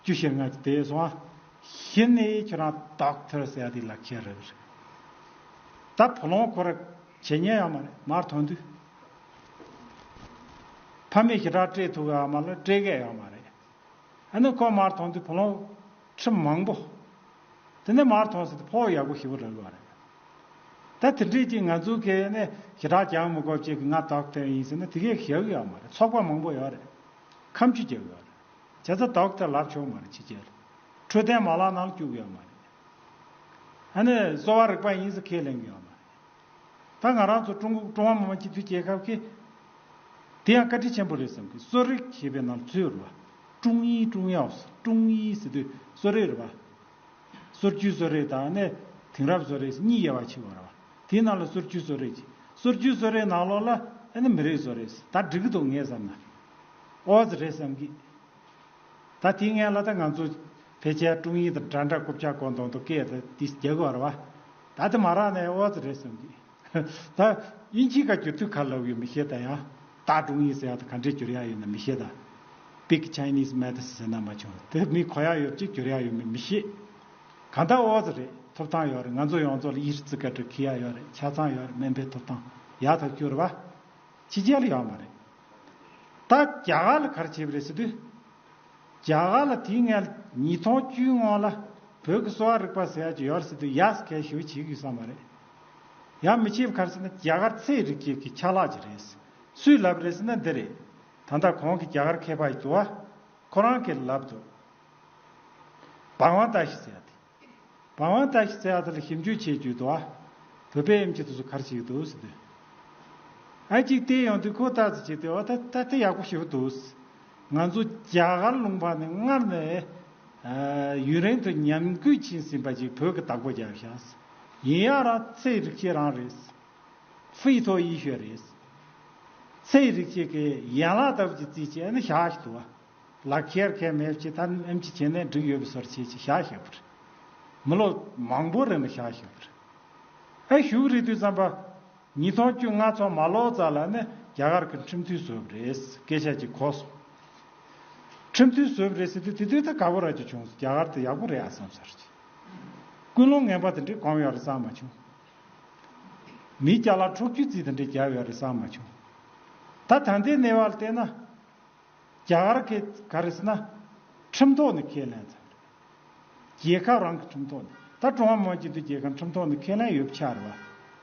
བཅུ་ཞེ་ལྔ་ཅིག་བསྡད་སོང་ཨ། གཞི་ནས་ཁྱོད་རང་Doctor ཟེར་ཡ་དེ་ལག་ཁྱེར་རེད། ད་བུ་ལོན་ཁོ་ར་བྱེད་ཉན་ཡོད་མ་རེད། མར་ཐོན་དུས། ཕ་མས་ཞེ་དྲག་སྤྲད་ཐུབ་ཡོད་མ་རེད། སྤྲད་མཁན་ཡོད་མ་རེད། ཨ་ནི་ཁོ་མར་ཐོན་དུས་བུ་ལོན་ཁྲི་མང་པོ། དེ་ནས་མར་ཐོན་ཟེར་དུས་ཕོགས་ཡག་པོ་ཞེ་པོ་རག་གི་རེད། ད་དེ་འདྲས་ཅིག་ང་ཚོ་གས་ནས་ཞེ་དྲག་སྦྱང་མི་དགོས་ཅིག་གི་ང་Doctor ཡིན་ཟེར་ན་དེ་གས་ཞེ་གི་ཡོད་མ་རེད། ཚོགས་པ་མང་པོ་ཡོད་རེད། ཁ་མཆུ་རྒྱག་གི་ཡོད་རེད། བྱས་ཙང་Doctor ལབ་ཆོག་མ་རེད། ཕྱི་རྒྱལ་ལ། འཕྲོད་བསྟེན་མ་ལག་ནང་ལ་བཅུག་གི་ཡོད་མ་རེད། ཨ་ནི་གསོ་བ་རིག་པ་ཡིན་ཟེར་ཁས་ལེན་གི་ཡོད་མ་རེད། ད་ང་རང་ཚོ་ཀྲུང་གོ་ཀྲུང་ཧྭ་མི་དམངས་སྤྱི་མཐུན་རྒྱལ་ཁབ་ཀྱི་དེ་ཡང་བཀའ་དྲིན་ཆེན་པོ་རེད་བསམ་གི། གསོ་རིག་ཞེས་པའི་ནང་ཚུད་ཡོད་རེད་བ། ཀྲུང་ཨི་ཀྲུང་ཡའོ་ཀྲུང་ཨི་ཟེར་དུས་གསོ་རིག་རེད་བ། སོ་བཅུའི་གསོ་རིག་དང་ནི་དེང་རབས་གསོ་རིག་གཉིས་དབྱེ་བ་ཕྱེ་བ་རེད་བ། དེའི་ནང་ལ་སོ་བཅུའི་གསོ་རིག་ཅིག་སོ་བཅུའི་གསོ་རིག་ནང་ལོགས་ལ་ཨ་ནི་མི་རིགས་གསོ་རིག་ད་འགྲིག་གི་འདུག་ངས་བསམ་ན། ཨོ་ཙི་རེད་བསམ་གི། ད་དེའི་སྔོན་ལ་ད་ང་ཚོ་ཕལ་ཆེར་ཀྲུང་ཨི་དང་འདྲ་འདྲ་རྐུབ་ཀྱག་གོ་མདོག་མདོག་སྐད་དེ་དེ་རྒྱག་གི་བ་རེད་བ། ད་དེ་མ་རག་ནས་ཨོ་ཙི་རེད་བསམ་གི། ད་དབྱིན་ཇིའི་ཁ་བསྒྱུར་དུས་ག་ལབ་ཡོད་མི་ཤེས་ད་ཡང་། ད་ཀྲུང་ཡིག་ཟེར་ཡག་ད་ག་འདྲས་བསྒྱུར་ཡག་ཡོད་ན་མི་ཤེས་ད། Big Chinese Maths ཟེར་ན་མ་བྱུང་། དེ་མི་གོ་ཡག་ཡོད་ཅིག་བསྒྱུར་ཡག་ཡོད་མེད་མི་ཤེས། གང་ལྟར་ཨོ་ཙི་རེད། ཐོབ་ཐང་ཡོད་རེད། ང་ཚོ་ཡོངས་རྫོགས་ལ་ཡིར་ཙི་ཀ་ཏྲི་ཁི་ཡག་ཡོད་རེད། ཆ་ཚང་ཡོད་རེད། སྨན་པའི་ཐོབ་ཐང་ཡག་ཐག་ཆོད་རེད་བ། ཕྱི་རྒྱལ་ལ་ཡོད་མ་རེད། ད་རྒྱ་གར་ལ་ག་རེ་བྱས་པ་རེད་ཟེར་དུས། རྒྱ་གར་ལ་དེའི་སྔོན་ཉིས་སྟོང་བཅུའི་སྔོན་ལ་བོད་ཀྱི་གསོ་བ་རིག་པ་ཟེར་ཡག་ཅིག་ཡོད་རེད་ཟེར་དུས་ཡག་གལ་ཞེ་པོ་བྱེད་ཀྱི་ཡོད་ས་མ་རེད། ཡག་མི་བྱེད་པ་ག་རེ་ཟེར་ན་རྒྱ་གར་ཚེ་རིག་བྱེད་ཀྱི་ཆ་ལག་ཅིག་རེད། སུས་ལབ་རེད་ཟེར་ན་འདི་རེད། ད་ལྟ་གོང་གི་རྒྱ་གར་མཁས་པ་ཡིན་འདུག་བ། ཁོ་རང་གིས་ལབ་འདུག་བང་བང་ཏ་ཤི་ཟེར་ཡག་དེ། བང་བང་ཏ་ཤི་ཟེར་ཡག་དེ་ལ་ཞིབ་འཇུག་བྱེད་རྒྱུ་འདུག་བ། བོད་པའི་ཨེམ་ཆི་དེ་ཚོ་ག་རེ་བྱེད་ཀྱི་འདུག་ཟེར་དུས། ཨ་གཅིག་བལྟས་ཡོང་དུས་ཁོ་ལྟ་ཙམ་བྱས་ཏེ་ཨོ་ད་ད་དེ་ཡག་པོ་ཞེ་པོ་འདུག་ང་ཚོ་རྒྱ་གར་ལུང་པ་ནས་སྔར་ནས་ཨ་ཡུན་རིང་དུ་ཉམས་རྒུད་ཕྱིན་ཟིན་པ་ཅིག་བོད་ཀྱི་བདག་པོ་རྒྱབ་ཤག་ཡིན་ཡང་རང་ཚེ་རིག་བྱེད་རང་རེད། ཧྥི་ཐོ་ཡི་ཤོད་རེད། ཚེ་རིག་བྱེད་ཀྱི་ཡན་ལག་ལྟ་བུ་ཅིག་རྩིས་བྱས་ནས་བཞག་ཞིག་འདུག་བ། ལག་ཁྱེར་ཁས་མེད་ཅིག་ད་ཨེམ་ཆི་བྱས་ནས་འགྲིག་ཡོད་པའི་བཟོ་འདྲ་བྱས་ཅིག་བཞག་བཞག་པ་རེད། མི་ལོ་མང་པོ་རིང་ལ་བཞག་བཞག་པ་རེད། ཨ་གཞུག་རེད་དུས་ཙམ་པ། ཉིས་སྟོང་བཅོ་ལྔ་ཚོ་མ་ལོག་ཙམ་ལ་ནི་རྒྱ་གར་གྱི་ཁྲིམས་མཐུན་བཟོས་པ་རེད། སྐད་ཆ་ཅིག་གོ་སོང་། ཁྲིམས་མཐུན་བཟོས་པ་རེད་ཟེར་དུས་དེ་དུས་ད་དགའ་པོ་ར་ཅིག་བྱུང་སོང་། རྒྱ་གར་དེ་ཡག་པོ་རེད་ཨ་བསམ་ཚར་ཅིག་ཀུན་སློང་ངན་པ་དེ་འདྲའི་གོམས་ཡོད་རེད་བསམ་མ་བྱུང་། མིའི་ཅ་ལག་འཕྲོག་རྒྱུའི་རྩིས་དེ་འདྲའི་བརྒྱབ་ཡོད་རེད་བསམ་མ་བྱུང་། ད་ད་ལྟའི་གནས་བབ་ལ་བལྟས་ན། རྒྱ་གར་གྱི་ག་རེ་ཟེར་ན། ཁྲིམས་ཐོག་ནས་ཁས་ལེན་ཚར། རྒྱལ་ཁབ་རང་གི་ཁྲིམས་ཐོག་ནས། ད་ཀྲུང་ཧྭ་མི་དམངས་སྤྱི་མཐུན་རྒྱལ་ཁབ་ཁྲིམས་ཐོག་ནས་ཁས་ལེན་ཡོད་པ་ཆགས་རེད་བ།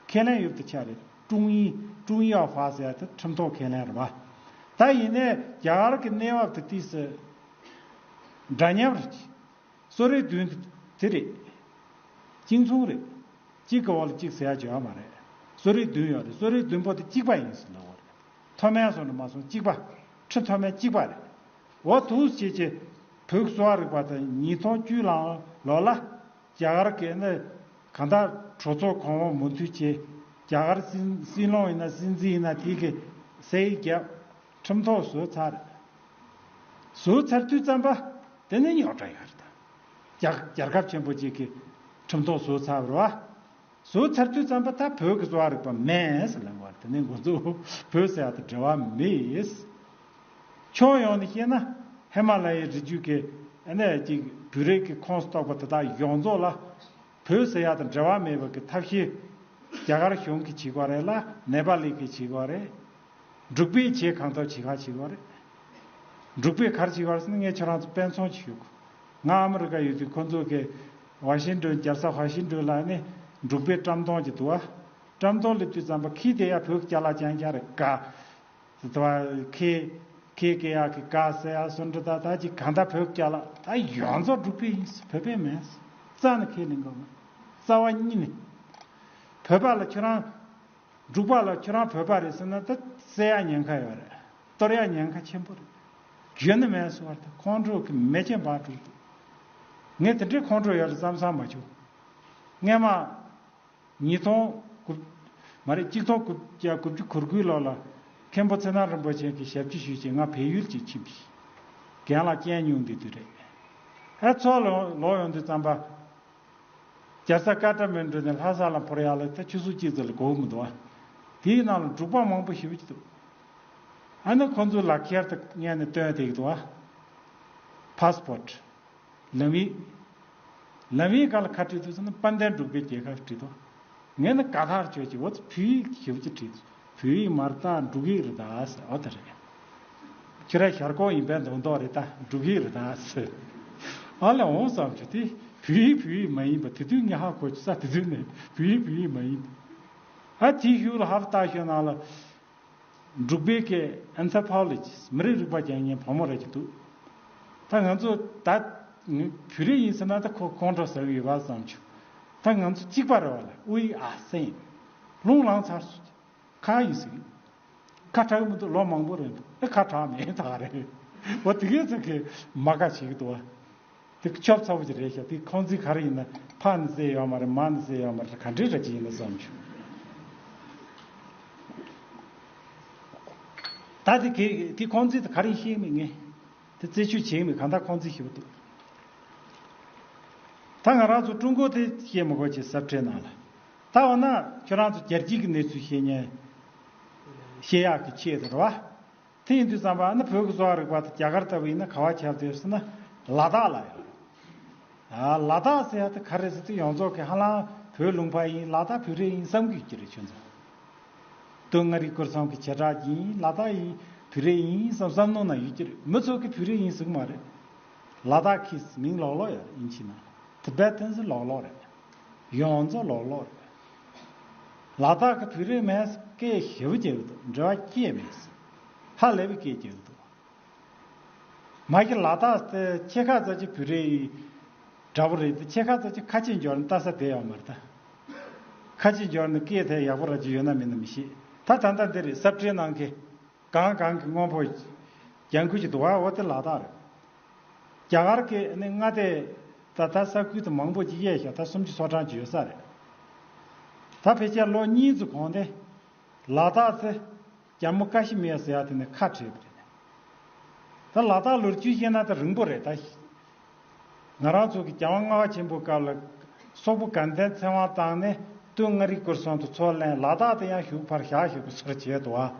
ཁས་ལེན་ཡོད་པ་ཆགས་རེད། ཀྲུང་ཡིན་ཀྲུང་ཡོ་ཧྥ་ཟེར་ཡ་དེ་ཁྲིམས་ཐོག་ཁས་ལེན་རེད་བ། ད་ཡིན་ནའི་རྒྱ་གར་གྱི་གནས་བབ་དེ་ཏིས་སི་འདྲ་མཉམ་རེད། གསོ་རིག་བདུན་དེ་རེད། གཅིག་མཚུངས་རེད། གཅིག་གི་འོག་ལ་གཅིག་ཟེར་ཡ་བྱེད་ཡ་མ་རེད། གསོ་རིག་བདུན་ཡོད་རེད། གསོ་རིག་བདུན་པོ་དེ་གཅིག་པ་ཡིན་ཟེར་ལབ་དགོས་རེད། མཐོ་དམན་སོང་ནས་མ་སོང་གཅིག་པ། ཁྲི་མཐོ་དམན་གཅིག་པ་རེད། འོ་ཐུགས་རྗེ་ཆེ། བོད་གསོ་བ་རིག་པ་དང་ཉིས་སྟོང་བཅུ་ལ་ལོ་ལ་རྒྱ་གར་གྱི་ནི་གང་ལྟར་གྲོས་ཚོགས་གོང་འོག་མུ་མཐུད་བྱས། རྒྱ་གར་སྲིད་སྲིད་བློན་ཡིན་ན་སྲིད་འཛིན་ཡིན་ན་དེ་གི་སའི་རྒྱབ་ཁྲིམས་ཐོག་བཟོས་ཚར། བཟོས་ཚར་དུས་ཙམ་པ་དེ་ནི་རྙོག་དྲ་ཡོད་རེད་ད། རྒྱ་རྒྱལ་ཁབ་ཆེན་པོ་གཅིག་གི་ཁྲིམས་ཐོག་བཟོས་ཚར་བ་རེད་བ། བཟོས་ཚར་དུས་ཙམ་པ་ད་བོད་ཀྱི་གསོ་བ་རིག་པ་མེད་ཟེར་ལབ་པ་རེད། དེ་ནི་ང་ཚོ་བོད་ཟེར་ཡ་དང་འབྲེལ་བ་མེད། ཕྱོགས་ཡོངས་ནས་བཤད་ན་ཧི་མ་ལ་ཡའི་རི་རྒྱུད་ཀྱི་ཨ་ནི་ཅིག་བོད་རིགས་ཀྱི་ཁོངས་སུ་གཏོགས་པ་དེ་དག་ཡོངས་རྫོགས་ལ། བོད་ཟེར་ཡ་དང་འབྲེལ་བ་མེད་པ་གི་ཐབས་ཤེས་རྒྱ་གར་གཞུང་གིས་བྱེད་ཀྱི་ཡོད་རེད་ལ་ནེ་པ་ལི་གིས་བྱེད་ཀྱི་ཡོད་རེད། འབྲུག་པས་བྱེད་གང་ཐུབ་བྱེད་ག་བྱེད་ཀྱི་ཡོད་རེད། འབྲུག་པས་ག་རེ་བྱེད་ཀྱི་ཡོད་རེད་ཟེར་ན་ངས་ཁྱོད་རང་ཚོ་དཔེ་མཚོན་ཅིག་ཞུ་དགོས། ང་ཨ་མི་རི་ཀ་ཡོད་དུས་ཁོ་ཚོ་གི་ཝ་ཤིང་ཏོན་རྒྱལ་ས་ཝ་ཤིང་ཏོན་ལ་ནི་འབྲུག་པའི་བཀྲམ་སྟོན་ཅིག་འདུག་བ། བཀྲམ་སྟོན་སླེབས་དུས་ཙམ་པ་ཁྱི་དེ་ཡ་བོད་ཀྱི་ཅ་ལག་རྐྱང་རྐྱང་རེད་ཀ། དེ་བ་ཁེ་ཁེ་ཀེ་ཡ་གི་ཀ་ཟེར་ཡ་སོ་འདྲ་ད་ད་ཅིག་གང་ལྟར་བོད་ཀྱི་ཅ་ལག་ད་ཡོངས་རྫོགས་འབྲུག་པའི་ཡིན། བོད་པའི་མེད། རྩ་ནས་ཁས་ལེན་གི་མེད། རྩ་བ་ཉིད་ནས། བོད་པ་ལ་ཁྱོད་རང་འབྲུག་པ་ལ་ཁྱོད་རང་བོད་པ་རེད་ཟེར་ན་ད་བསད་ཡ་ཉེན་ཁ་ཡོད་རེད། གཏོར་ཡ་ཉེན་ཁ་ཆེན་པོ་རེད། རྒྱུན་ནས་མེད་སོང་བར་ད་ཁོང་ཁྲོ་གི་མེ་ལྕེ་འབར་འགྲོ་གི་འདུག་ངས་དེ་འདྲའི་ཁོང་ཁྲོ་ཡོད་རེད་བསམ་བསམ་མ་བྱུང་། སྔས་མ། ཉིས་སྟོང་དགུ། མ་རེད། གཅིག་སྟོང་དགུ་བརྒྱ་དགུ་བཅུ་གོ་དགུའི་ལོ་ལ་མཁན་པོ་ཚེ་དབང་རིན་པོ་ཆེ་གིས་ཞབས་ཕྱི་ཞུས་བྱས་ང་བལ་ཡུལ་གྱི་ཕྱིན་པ་ཞིག་རྒན་ལགས་རྐྱེན་ཉུང་དེ་དུས་རེད། ཨ་ཚོ་ལོ་ལོག་ཡོང་དུས་ཙམ་པ། རྒྱལ་ས་ཀ་ཏ་མན་གྲུ་ནས་ལྷ་ས་ལ་འཕུར་ཡག་ལ་ད་ཆུ་ཚོད་གཅིག་ཙམ་ལས་འགོར་གི་མི་འདུག་ཨ། དེའི་ནང་ལ་འབྲུག་པ་མང་པོ་ཞེ་པོ་ཅིག་འདུག་ཨ་ནི་ཁོ་ཚོའི་ལག་ཁྱེར་དེ་སྔོན་ནས་བཏོན་བསྡད་ཀྱི་འདུག་ཨ། ཕ་སི་པོ་ཊི། ལམ་ཡིག་ལམ་ཡིག་སྒང་ལ་ག་བྲིས་འདུག་ཟེར་ན་དཔལ་ལྡན་འབྲུག་པའི་རྒྱལ་ཁབ་བྲིས་འདུག་ངས་ནི་དགའ་ཐག་ཆོད་ཀྱི་འོ་ཙི་བོད་ཡིག་ཞེ་པོ་ཅིག་བྲིས་འདུག་བོད་ཡིག་མ་རེད་ད་འབྲུག་ཡིག་རེད་ད་ཟེར། འོ་དེ་རེད། ཁྱོད་རང་ཞར་ཁོག་ཡིན་པའི་མདོག་མདོག་རེད་ད་འབྲུག་ཡིག་རེད་ད་ཟེར། ཨ་ལས་འོང་བསམ་བྱུང་དེ་བོད་ཡིག་བོད་ཡིག་མ་ཡིན་པ་དེ་དུས་ངས་ཧ་གོ་ཅི་ས་དེ་དུས་ནས་བོད་ཡིག་བོད་ཡིག་མ་ཡིན་པ། ཨ་དེའི་གཞུག་ལ་ཧབ་སྟག་ཤོད་ནང་ལ། འབྲུག་པའི་གི་Anthropologist མི་རིགས་རིག་པ་སྦྱང་མཁན་བུ་མོ་རེ་ཅིག་འདུག་ད་ང་ཚོ་ད་བོད་རིགས་ཡིན་ཟེར་ན་ད་ཁོ་ཁོང་ཁྲོ་ཟ་གི་ཡོད་པ་བསམ་བྱུང་། ད་ང་ཚོ་གཅིག་པ་རེད་བ་ལ་དབུ་ཡིག་ཨ་སེ་ཡིན། རླུང་ལངས་ཚར་སོང་། ཁ་ཡིན་ཟིག་ཁ་གྲག་གི་མི་འདུག་ལོ་མང་པོ་རེད་འདུག་ཨེ་ཁ་གྲག་མེད་ད་ག་རེད། འོ་དེ་གས་ཚོ་གི་མ་དགའ་བྱེད་ཀྱི་འདུག་བ། དེ་ཆོབ་ཚ་པོ་ཅིག་རེད་ཤག་དེ་ཁོང་ཚོས་ག་རེ་ཡིན་ན་ཕ་ནི་བཟས་ཡོད་མ་རེད། མ་ནི་བཟས་ཡོད་མ་རེད། ག་འདྲའི་ར་ཅིག་ཡིན་ན་བསམ་བྱུང་། ད་དེ་གི་དེ་ཁོང་ཚོས་ད་ག་རེ་ཤེས་མེད་ངས། དེ་རྩད་གཅོད་བྱེད་མེད་གང་ལྟར་ཁོང་ཚོས་ཤེས་པ་འདུག་ད་ང་རང་ཚོ་ཀྲུང་གོ་དེ་ཤེས་མི་དགོས་ཀྱི་ཟབ་ཁྲིད་ནང་ལ། ད་འོ་ན་ཁྱོད་རང་ཚོ་རྒྱལ་སྤྱིའི་གི་གནས་ཚུལ་ཤེས་ཉན་ཤེས་ཡག་གི་ཆེད་དུ་རེད་བ། དེ་ཡིན་དུས་ཙམ་པ་ཨ་ནི་བོད་ཀྱི་གསོ་བ་རིག་པ་དང་རྒྱ་གར་ལྟ་བུ་ཡིན་ན་ག་བ་ཁྱབ་བསྡད་ཟེར་ན་ལ་དྭགས་ལ་ཡོད། ཨ་ལ་དྭགས་ཟེར་ཡ་དེ་ག་རེ་ཟེར་དུས་ཡོངས་རྫོགས་ཀྱི་ཧ་ལམ་བོད་ལུང་པ་ཡིན། ལ་དྭགས་བོད་རིགས་ཡིན་བསམ་གྱི་ཡོད་ཀྱི་རེད་ཁྱོད་ཚོ། སྟོད་མངའ་རིས་སྐོར་གསུམ་གྱི་བྱེ་བྲག་ཅིག་ཡིན། ལ་དྭགས་ཡིན་བོད་རིགས་ཡིན་བསམ་བསམ་མནོ་ན་ཡོད་ཀྱི་རེད། མི་ཚོ་གི་བོད་རིགས་ཡིན་ཟེར་གི་མ་རེད། ལ་དྭགས་ཁི་མིང་ལོག་ལོག་ཡོད་རེད། དབྱིན་ཇི་ནང་Tibetans་ལོག་ལོག་རེད། ཡོངས་རྫོགས་ལོག་ལོག་རེད། ལ་དྭགས་ཀྱི་བོད་རིགས་མེད་སྐད་ཞེ་པོ་རྒྱག་གི་འདུག་འབྲེལ་བ་སྐྱེས་མེད། ཧ་ལས་པའི་སྐད་རྒྱག་གི་འདུག་མ་གི་ལ་དྭགས་དེ་ཕྱེད་ཀ་ཙམ་ཅིག་བོད་རིགས་འདྲ་པོ་རེད་དེ། ཕྱེད་ཀ་ཙམ་ཅིག་ཁ་ཆེ་འབྱོར་ནས་ལྟ་ས་བསྡད་ཡོད་མ་རེད་ད། ཁ་ཆེ་འབྱོར་ནས་སྐད་དེ་ཡག་པོ་ར་ཅིག་ཡོད་ན་མེད་ན་མི་ཤེས། ད་ད་ལྟ་འདི་རེད། སབ་ཊའི་ནང་གི་གང་གང་གི་སྔོན་པོ་ལྗང་ཁུ་ཅིག་འདུག་ཨ། འོ་དེ་ལ་དྭགས་རེད། རྒྱ་གར་གྱི་ནི་མངའ་སྡེ་ད་ད་ས་ཁུལ་དུ་མང་པོ་ཅིག་དབྱེ་བཞག་ད་སུམ་ཅུ་སོ་གྲངས་ཅིག་ཡོད་ས་རེད། ད་ཕལ་ཆེར་ལོ་གཉིས་ཙམ་གོང་དེ་ལ་དྭགས་དེ་ཇམ་མུ་ཀ་ཤི་མིར་ཟེར་ཡ་དེ་ནས་ཁ་བྲལ་བ་རེད། ད་ལ་དྭགས་ལོ་རྒྱུས་བཤད་ན་ད་རིང་པོ་རེད་ད། ང་རང་ཚོ་གི་རྒྱལ་དབང་ལྔ་པ་ཆེན་པོའི་སྐབས་ལ་སོག་པོ་དགའ་ལྡན་ཚེ་དབང་བཏང་ནས་སྟོད་མངའ་རིས་སྐོར་གསུམ་དུ་ཚུར་ལེན། ལ་དྭགས་དེ་ཡང་ཞུགས་ཕར་བཞག་ཞེས་པའི་སོར་བྱས་འདུག་ཨ།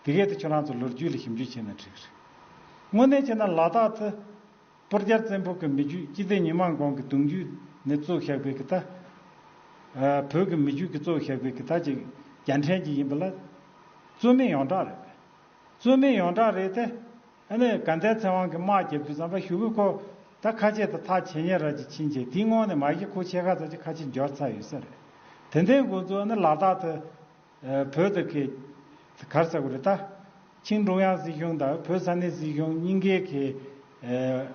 དེ་གས་དེ་ཁྱོད་རང་ཚོ་ལོ་རྒྱུས་ལ་ཞིབ་འཇུག་བྱས་ན་འགྲིག་རེད། དངོས་གནས་བྱས་ན་ལ་དྭགས་དེ་སྤུར་རྒྱལ་བཙན་པོ་གི་མི་རྒྱུད། སྤྱི་སྟེགས་ཉི་མ་འགོང་གི་གདུང་རྒྱུད་ནས་བཙུགས་བཞག་པའི་གི་ད་ཨ་བོད་ཀྱི་མི་རྒྱུད་ཀྱི་བཙུགས་བཞག་པའི་གི་ད་ཅིག་རྒྱལ་ཕྲན་ཅིག་ཡིན་པ་ལ་རྩོད་མེད་ཡོངས་གྲགས་རེད། རྩོད་མེད་ཡོངས་གྲགས་རེད་དེ། ཨ་ནི་དགའ་ལྡན་ཚེ་དབང་གིས་དམག་རྒྱབ་དུས་ཙམ་པ་ཞུ་གི་ཁོ་ད་ཁ་ཆེ་དང་ཐག་ཇེ་ཉེ་ར་ཅིག་ཕྱིན་རྗེས་དེའི་སྔོན་ནས་མ་གཞི་ཁོ་ཕྱེད་ཀ་ཙམ་ཅིག་ཁ་ཆེ་འབྱོར་ཚར་ཡོད་ས་རེད། དེ་འདྲའི་འགོ་ཚུགས་ཨ་ནི་ལ་དྭགས་དེ་ཨ་བོད་དེ་གི་ག་རེ་ཟེར་དགོས་རེད་ད། ཆིང་ཀྲུང་དབྱང་སྲིད་གཞུང་དང་བོད་ས་གནས་སྲིད་གཞུང་གཉིས་ཀའི་གི་ཨ་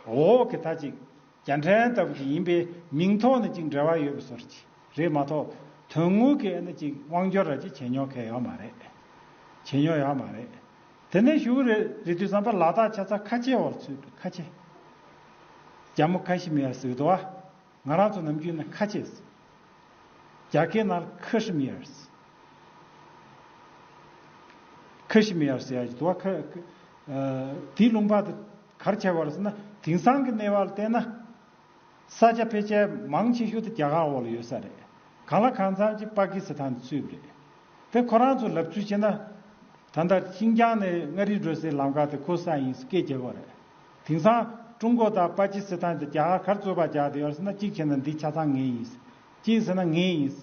འོག་གི་ད་ཅིག་རྒྱལ་ཕྲན་ལྟ་བུ་ཞིག་ཡིན་པའི་མིང་ཐོག་ནས་ཅིག་འབྲེལ་བ་ཡོད་པའི་བཟོ་འདྲ་ཅིག་རེད་མ་གཏོགས་དོན་དངོས་ཀྱི་ཨ་ནི་ཅིག་དབང་སྒྱུར་ར་ཅིག་བྱེད་མྱོང་གང་ཡོད་མ་རེད། བྱེད་མྱོང་ཡོད་མ་རེད། དེ་ནས་ཞུ་གི་རེད། རེད་དུས་ཙམ་པ་ལ་དྭགས་ཆ་ཚང་ཁ་ཆེ་བར་ཚུད་འདུག་ཁ་ཆེ། ཇམ་མུ་ཁ་ཤི་མིར་ཟེར་གི་འདུག་བ། ང་རང་ཚོ་ནམ་རྒྱུན་ནས་ཁ་ཆེ་ཟེར། རྒྱ་སྐད་ནང་ཁ་ཤི་མིར་ཟེར། ཁ་ཤི་མིར་ཟེར་ཡ་ཅིག་འདུག་བ། ཁ་ཁ་ཨ་དེའི་ལུང་པ་དེ་ག་རེ་ཆགས་པ་རེད་ཟེར་ན། དེང་སང་གི་གནས་བབ་ལ་བལྟས་ན་ས་ཆ་ཕལ་ཆེར་མང་ཆེ་ཤོས་དེ་རྒྱ་གར་འོག་ལ་ཡོད་ས་རེད། གང་ལ་གང་འཚམ་ཅིག་པ་ཀི་སི་ཐན་ཚུད་པ་རེད། དེ་ཁོ་རང་ཚོ་ལབ་ཚུལ་བྱས་ན། ད་ལྟ་ཤིན་ཅང་ནས་མངའ་རིས་འགྲོ་སའི་ལམ་ཁ་དེ་ཁོ་ས་ཡིན་སྐད་རྒྱག་གི་རེད། དེང་སང་ཀྲུང་གོ་དང་པ་ཀི་སི་ཐན་དེ་རྒྱ་གར་ག་རེ་རྩོད་པ་རྒྱག་བསྡད་ཡོད་ཟེར་ན། གཅིག་བྱས་ན་འདི་ཆ་ཚང་ངའི་ཡིན། གཅིག་ཟེར་ན་ངའི་ཡིན།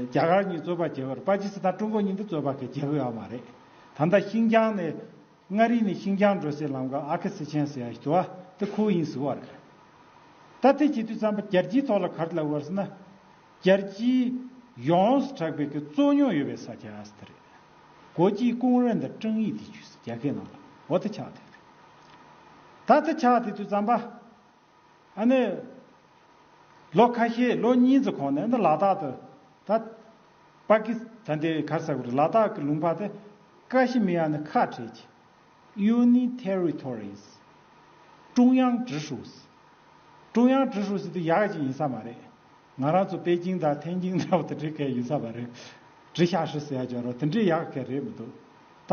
རྒྱ་གར་གཉིས་རྩོད་པ་རྒྱག་གི་རེད། པ་ཀི་སི་ཐན་ཀྲུང་གོ་གཉིས་འདི་རྩོད་པ་ག་རྒྱག་གི་ཡོད་མ་རེད། ད་ལྟ་ཤིན་ཅང་ནས་མངའ་རིས་ནས་ཤིན་ཅང་འགྲོ་སའི་ལམ་ཁ་ཨ་ཁུ་སི་ཆེན་ཟེར་ཡ་ཞིག་འདུག་བ། དེ་ཁོ་ཡིན་ཟེར་བ་རེད། ད་དེ་བྱེད་དུས་ཙམ་པ་རྒྱལ་སྤྱིའི་ཐོག་ལ་ག་རེ་ལབ་པ་རེད་ཟེར་ན། རྒྱལ་སྤྱིའི་ཡོངས་སུ་གྲགས་པའི་གི་རྩོད་རྙོག་ཡོད་པའི་ས་ཆ་ཟེར་དེ་རེད། 国际公认的争议地区ཟེར་རྒྱ་སྐད་ནང་ལ་འོ་དེ་ཆགས་བསྡད་རེད། ད་དེ་ཆགས་བསྡད་དུས་ཙམ་པ་ཨ་ནི་ལོ་ཁ་ཤས་ལོ་གཉིས་ཙམ་གོང་ནས་ཨ་ནི་ལ་དྭགས་དེ་ད་པ་ཀི་ད་འདི་ག་རེ་ཟེར་དགོས་རེད། ལ་དྭགས་ཀྱི་ལུང་པ་དེ་ཀ་ཤི་མིར་ནས་ཁ་བྲལ་གྱི། Union Territories། 中央直属། 中央直属ཟེར་དུས་ཡག་ཅིག་ཡིན་ས་མ་རེད། ང་རང་ཚོ་པེ་ཅིང་དང་ཐེན་ཅིང་འདྲ་བོ་དེ་འདྲའི་གས་ཡིན་ས་མ་རེད། 直辖市ཟེར་ཡ་ཅིག་ཡོད་རེད། དེ་འདྲའི་ཡག་གས་རེད་མི་འདུག་ད་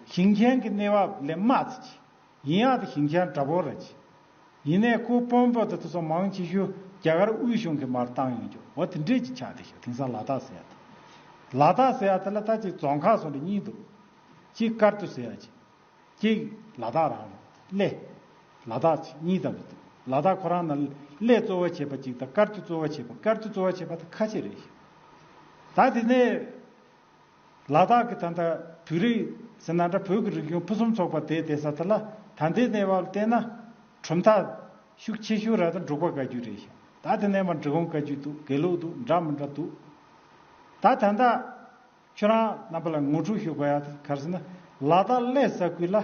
ཞིང་ཆེན་གྱི་གནས་བབ་ལས་དམའ་ཙམ་ཅིག་ཡིན་ཡག་དེ་ཞིང་ཆེན་འདྲ་པོ་རེད་ཅིག་ཡིན་ནའི་ཁོ་དཔོན་པོ་དེ་ཚོ་མང་ཆེ་ཤོས་རྒྱ་གར་དབུས་གཞུང་གིས་མར་བཏང་ཡོང་རྒྱུ་འོ་དེ་འདྲས་ཅིག་ཆགས་བསྡད་ཤག་དེང་སང་ལ་དྭགས་ཟེར་ཡ་དེ། ལ་དྭགས་ཟེར་ཡ་དེ་ལ་ད་ཅིག་རྫོང་ཁག་སོགས་ལ་གཉིས་འདུག་གཅིག་ཀར་ཏུ་ཟེར་ཡ་ཅིག་གཅིག་ལ་དྭགས་རང་རེད། གླེ། ལ་དྭགས་ཅིག་གཉིས་ལྟ་བུ་འདུག་ལ་དྭགས་ཁོ་རང་ནང་གླེ་གཙོ་བོ་བྱས་པ་གཅིག་དང་ཀར་ཏུ་གཙོ་བོ་བྱས་པ། ཀར་ཏུ་གཙོ་བོ་བྱས་པ་དེ་ཁ་ཆེ་རེད་ཤག་ད་དེ་ནས། ལ་དྭགས་ཀྱི་ད་ལྟ་བོད་རིགས་ཟེར་ན་འདྲ། བོད་ཀྱི་རིག་གཞུང་ཕུན་སུམ་ཚོགས་པ་དེ་བསྡད་ས་དེ་ལ་ད་ལྟའི་གནས་བབ་ལ་བལྟས་ན་གྲུབ་མཐའ་ཤུགས་ཆེ་ཤོས་ར་ད་འབྲུག་པ་བཀའ་བརྒྱུད་རེད་ཤག་ད་དེ་ནས་མར་འབྲི་གུང་བཀའ་བརྒྱུད་འདུག་དགེ་ལུགས་འདུག་འདྲ་མི་འདྲ་འདུག་ད་ད་ལྟ་ཁྱོད་རང་རྣམ་པ་ལ་ངོ་སྤྲོད་ཞུ་དགོས་ཡ་དེ་ག་རེ་ཟེར་ན། ལ་དྭགས་གླེ་ས་ཁུལ་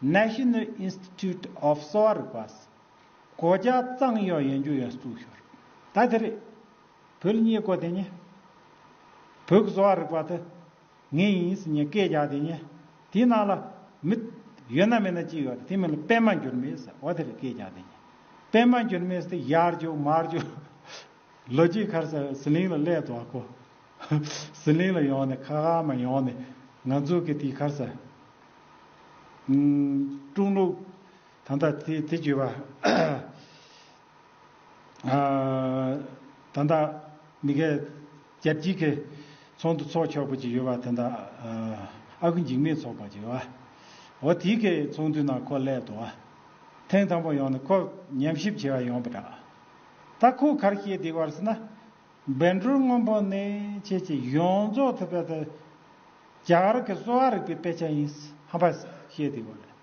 ལ་National Institute of Sowa Rigpa། 国家藏药研究院 བཙུགས་ཤོར། ད་དེ་རེད། བོད་ལ་རྙེད་དགོས་དེ་ཉིད། བོད་ཀྱི་གསོ་བ་རིག་པ་དེ་ངའི་ཡིན་ཟེར་ནས་སྐད་རྒྱག་དེ་ཉིད། དེའི་ནང་ལ་མི་ཡོད་ན་མེད་ན་གཅིག་ཡོད་རེད། དེ་མིང་ལ་པད་མ་འགྱུར་མེད་ཟེར། འོ་དེ་རེད། སྐད་རྒྱག་དེ་ཉིད། པད་མ་འགྱུར་མེད་ཟེར་དེ་ཡར་རྒྱུག་མར་རྒྱུག་ལོ་རྒྱུས་ག་རེ་ཟེར། ཟི་ལིང་ལ་སླེབས་འདུག་ཨ་ཁོ། ཟི་ལིང་ལ་ཡོང་ནས་ཁ་ཁ་མ་ཡོང་ནས་ང་ཚོ་གི་དེ་ག་རེ་ཟེར། ཨུམ། ཀྲུང་ལུགས་ད་ལྟ་དེ་དེ་བརྗོད་པ། ཨ། ད་ལྟ་མི་གའི་རྒྱལ་སྤྱིའི་གི་ཚོགས་འདུ་ཚོགས་ཆོག་པ་ཅིག་ཡོད་པ། དེ་འདྲ་ཨ་ཁུ་འཇིགས་མེད་ཚོགས་པ་ཅིག་ཡོད་པ། འོ་དེའི་གི་ཚོགས་འདུའི་ནང་ཁོ་སླེབས་འདུག་པ། ཐེངས་དང་པོ་ཡོང་ནས་ཁོ་ཉམས་ཞིབ་བྱེད་པ་ཡོང་པ་འདྲ། ད་ཁོ་ག་རེ་བཤད་བསྡད་པ་རེད་ཟེར་ན། བཻ་ཌཱུརྱ་སྔོན་པོ་ནས་ཁྱེད་ཀྱི་ཡོངས་རྫོགས་ཐུབ་པ་དེ་རྒྱ་གར་གྱི་གསོ་བ་རིག་པའི་དཔེ་ཆ་ཡིན་ཧམ་པ་བཤད་བསྡད་པ་རེད།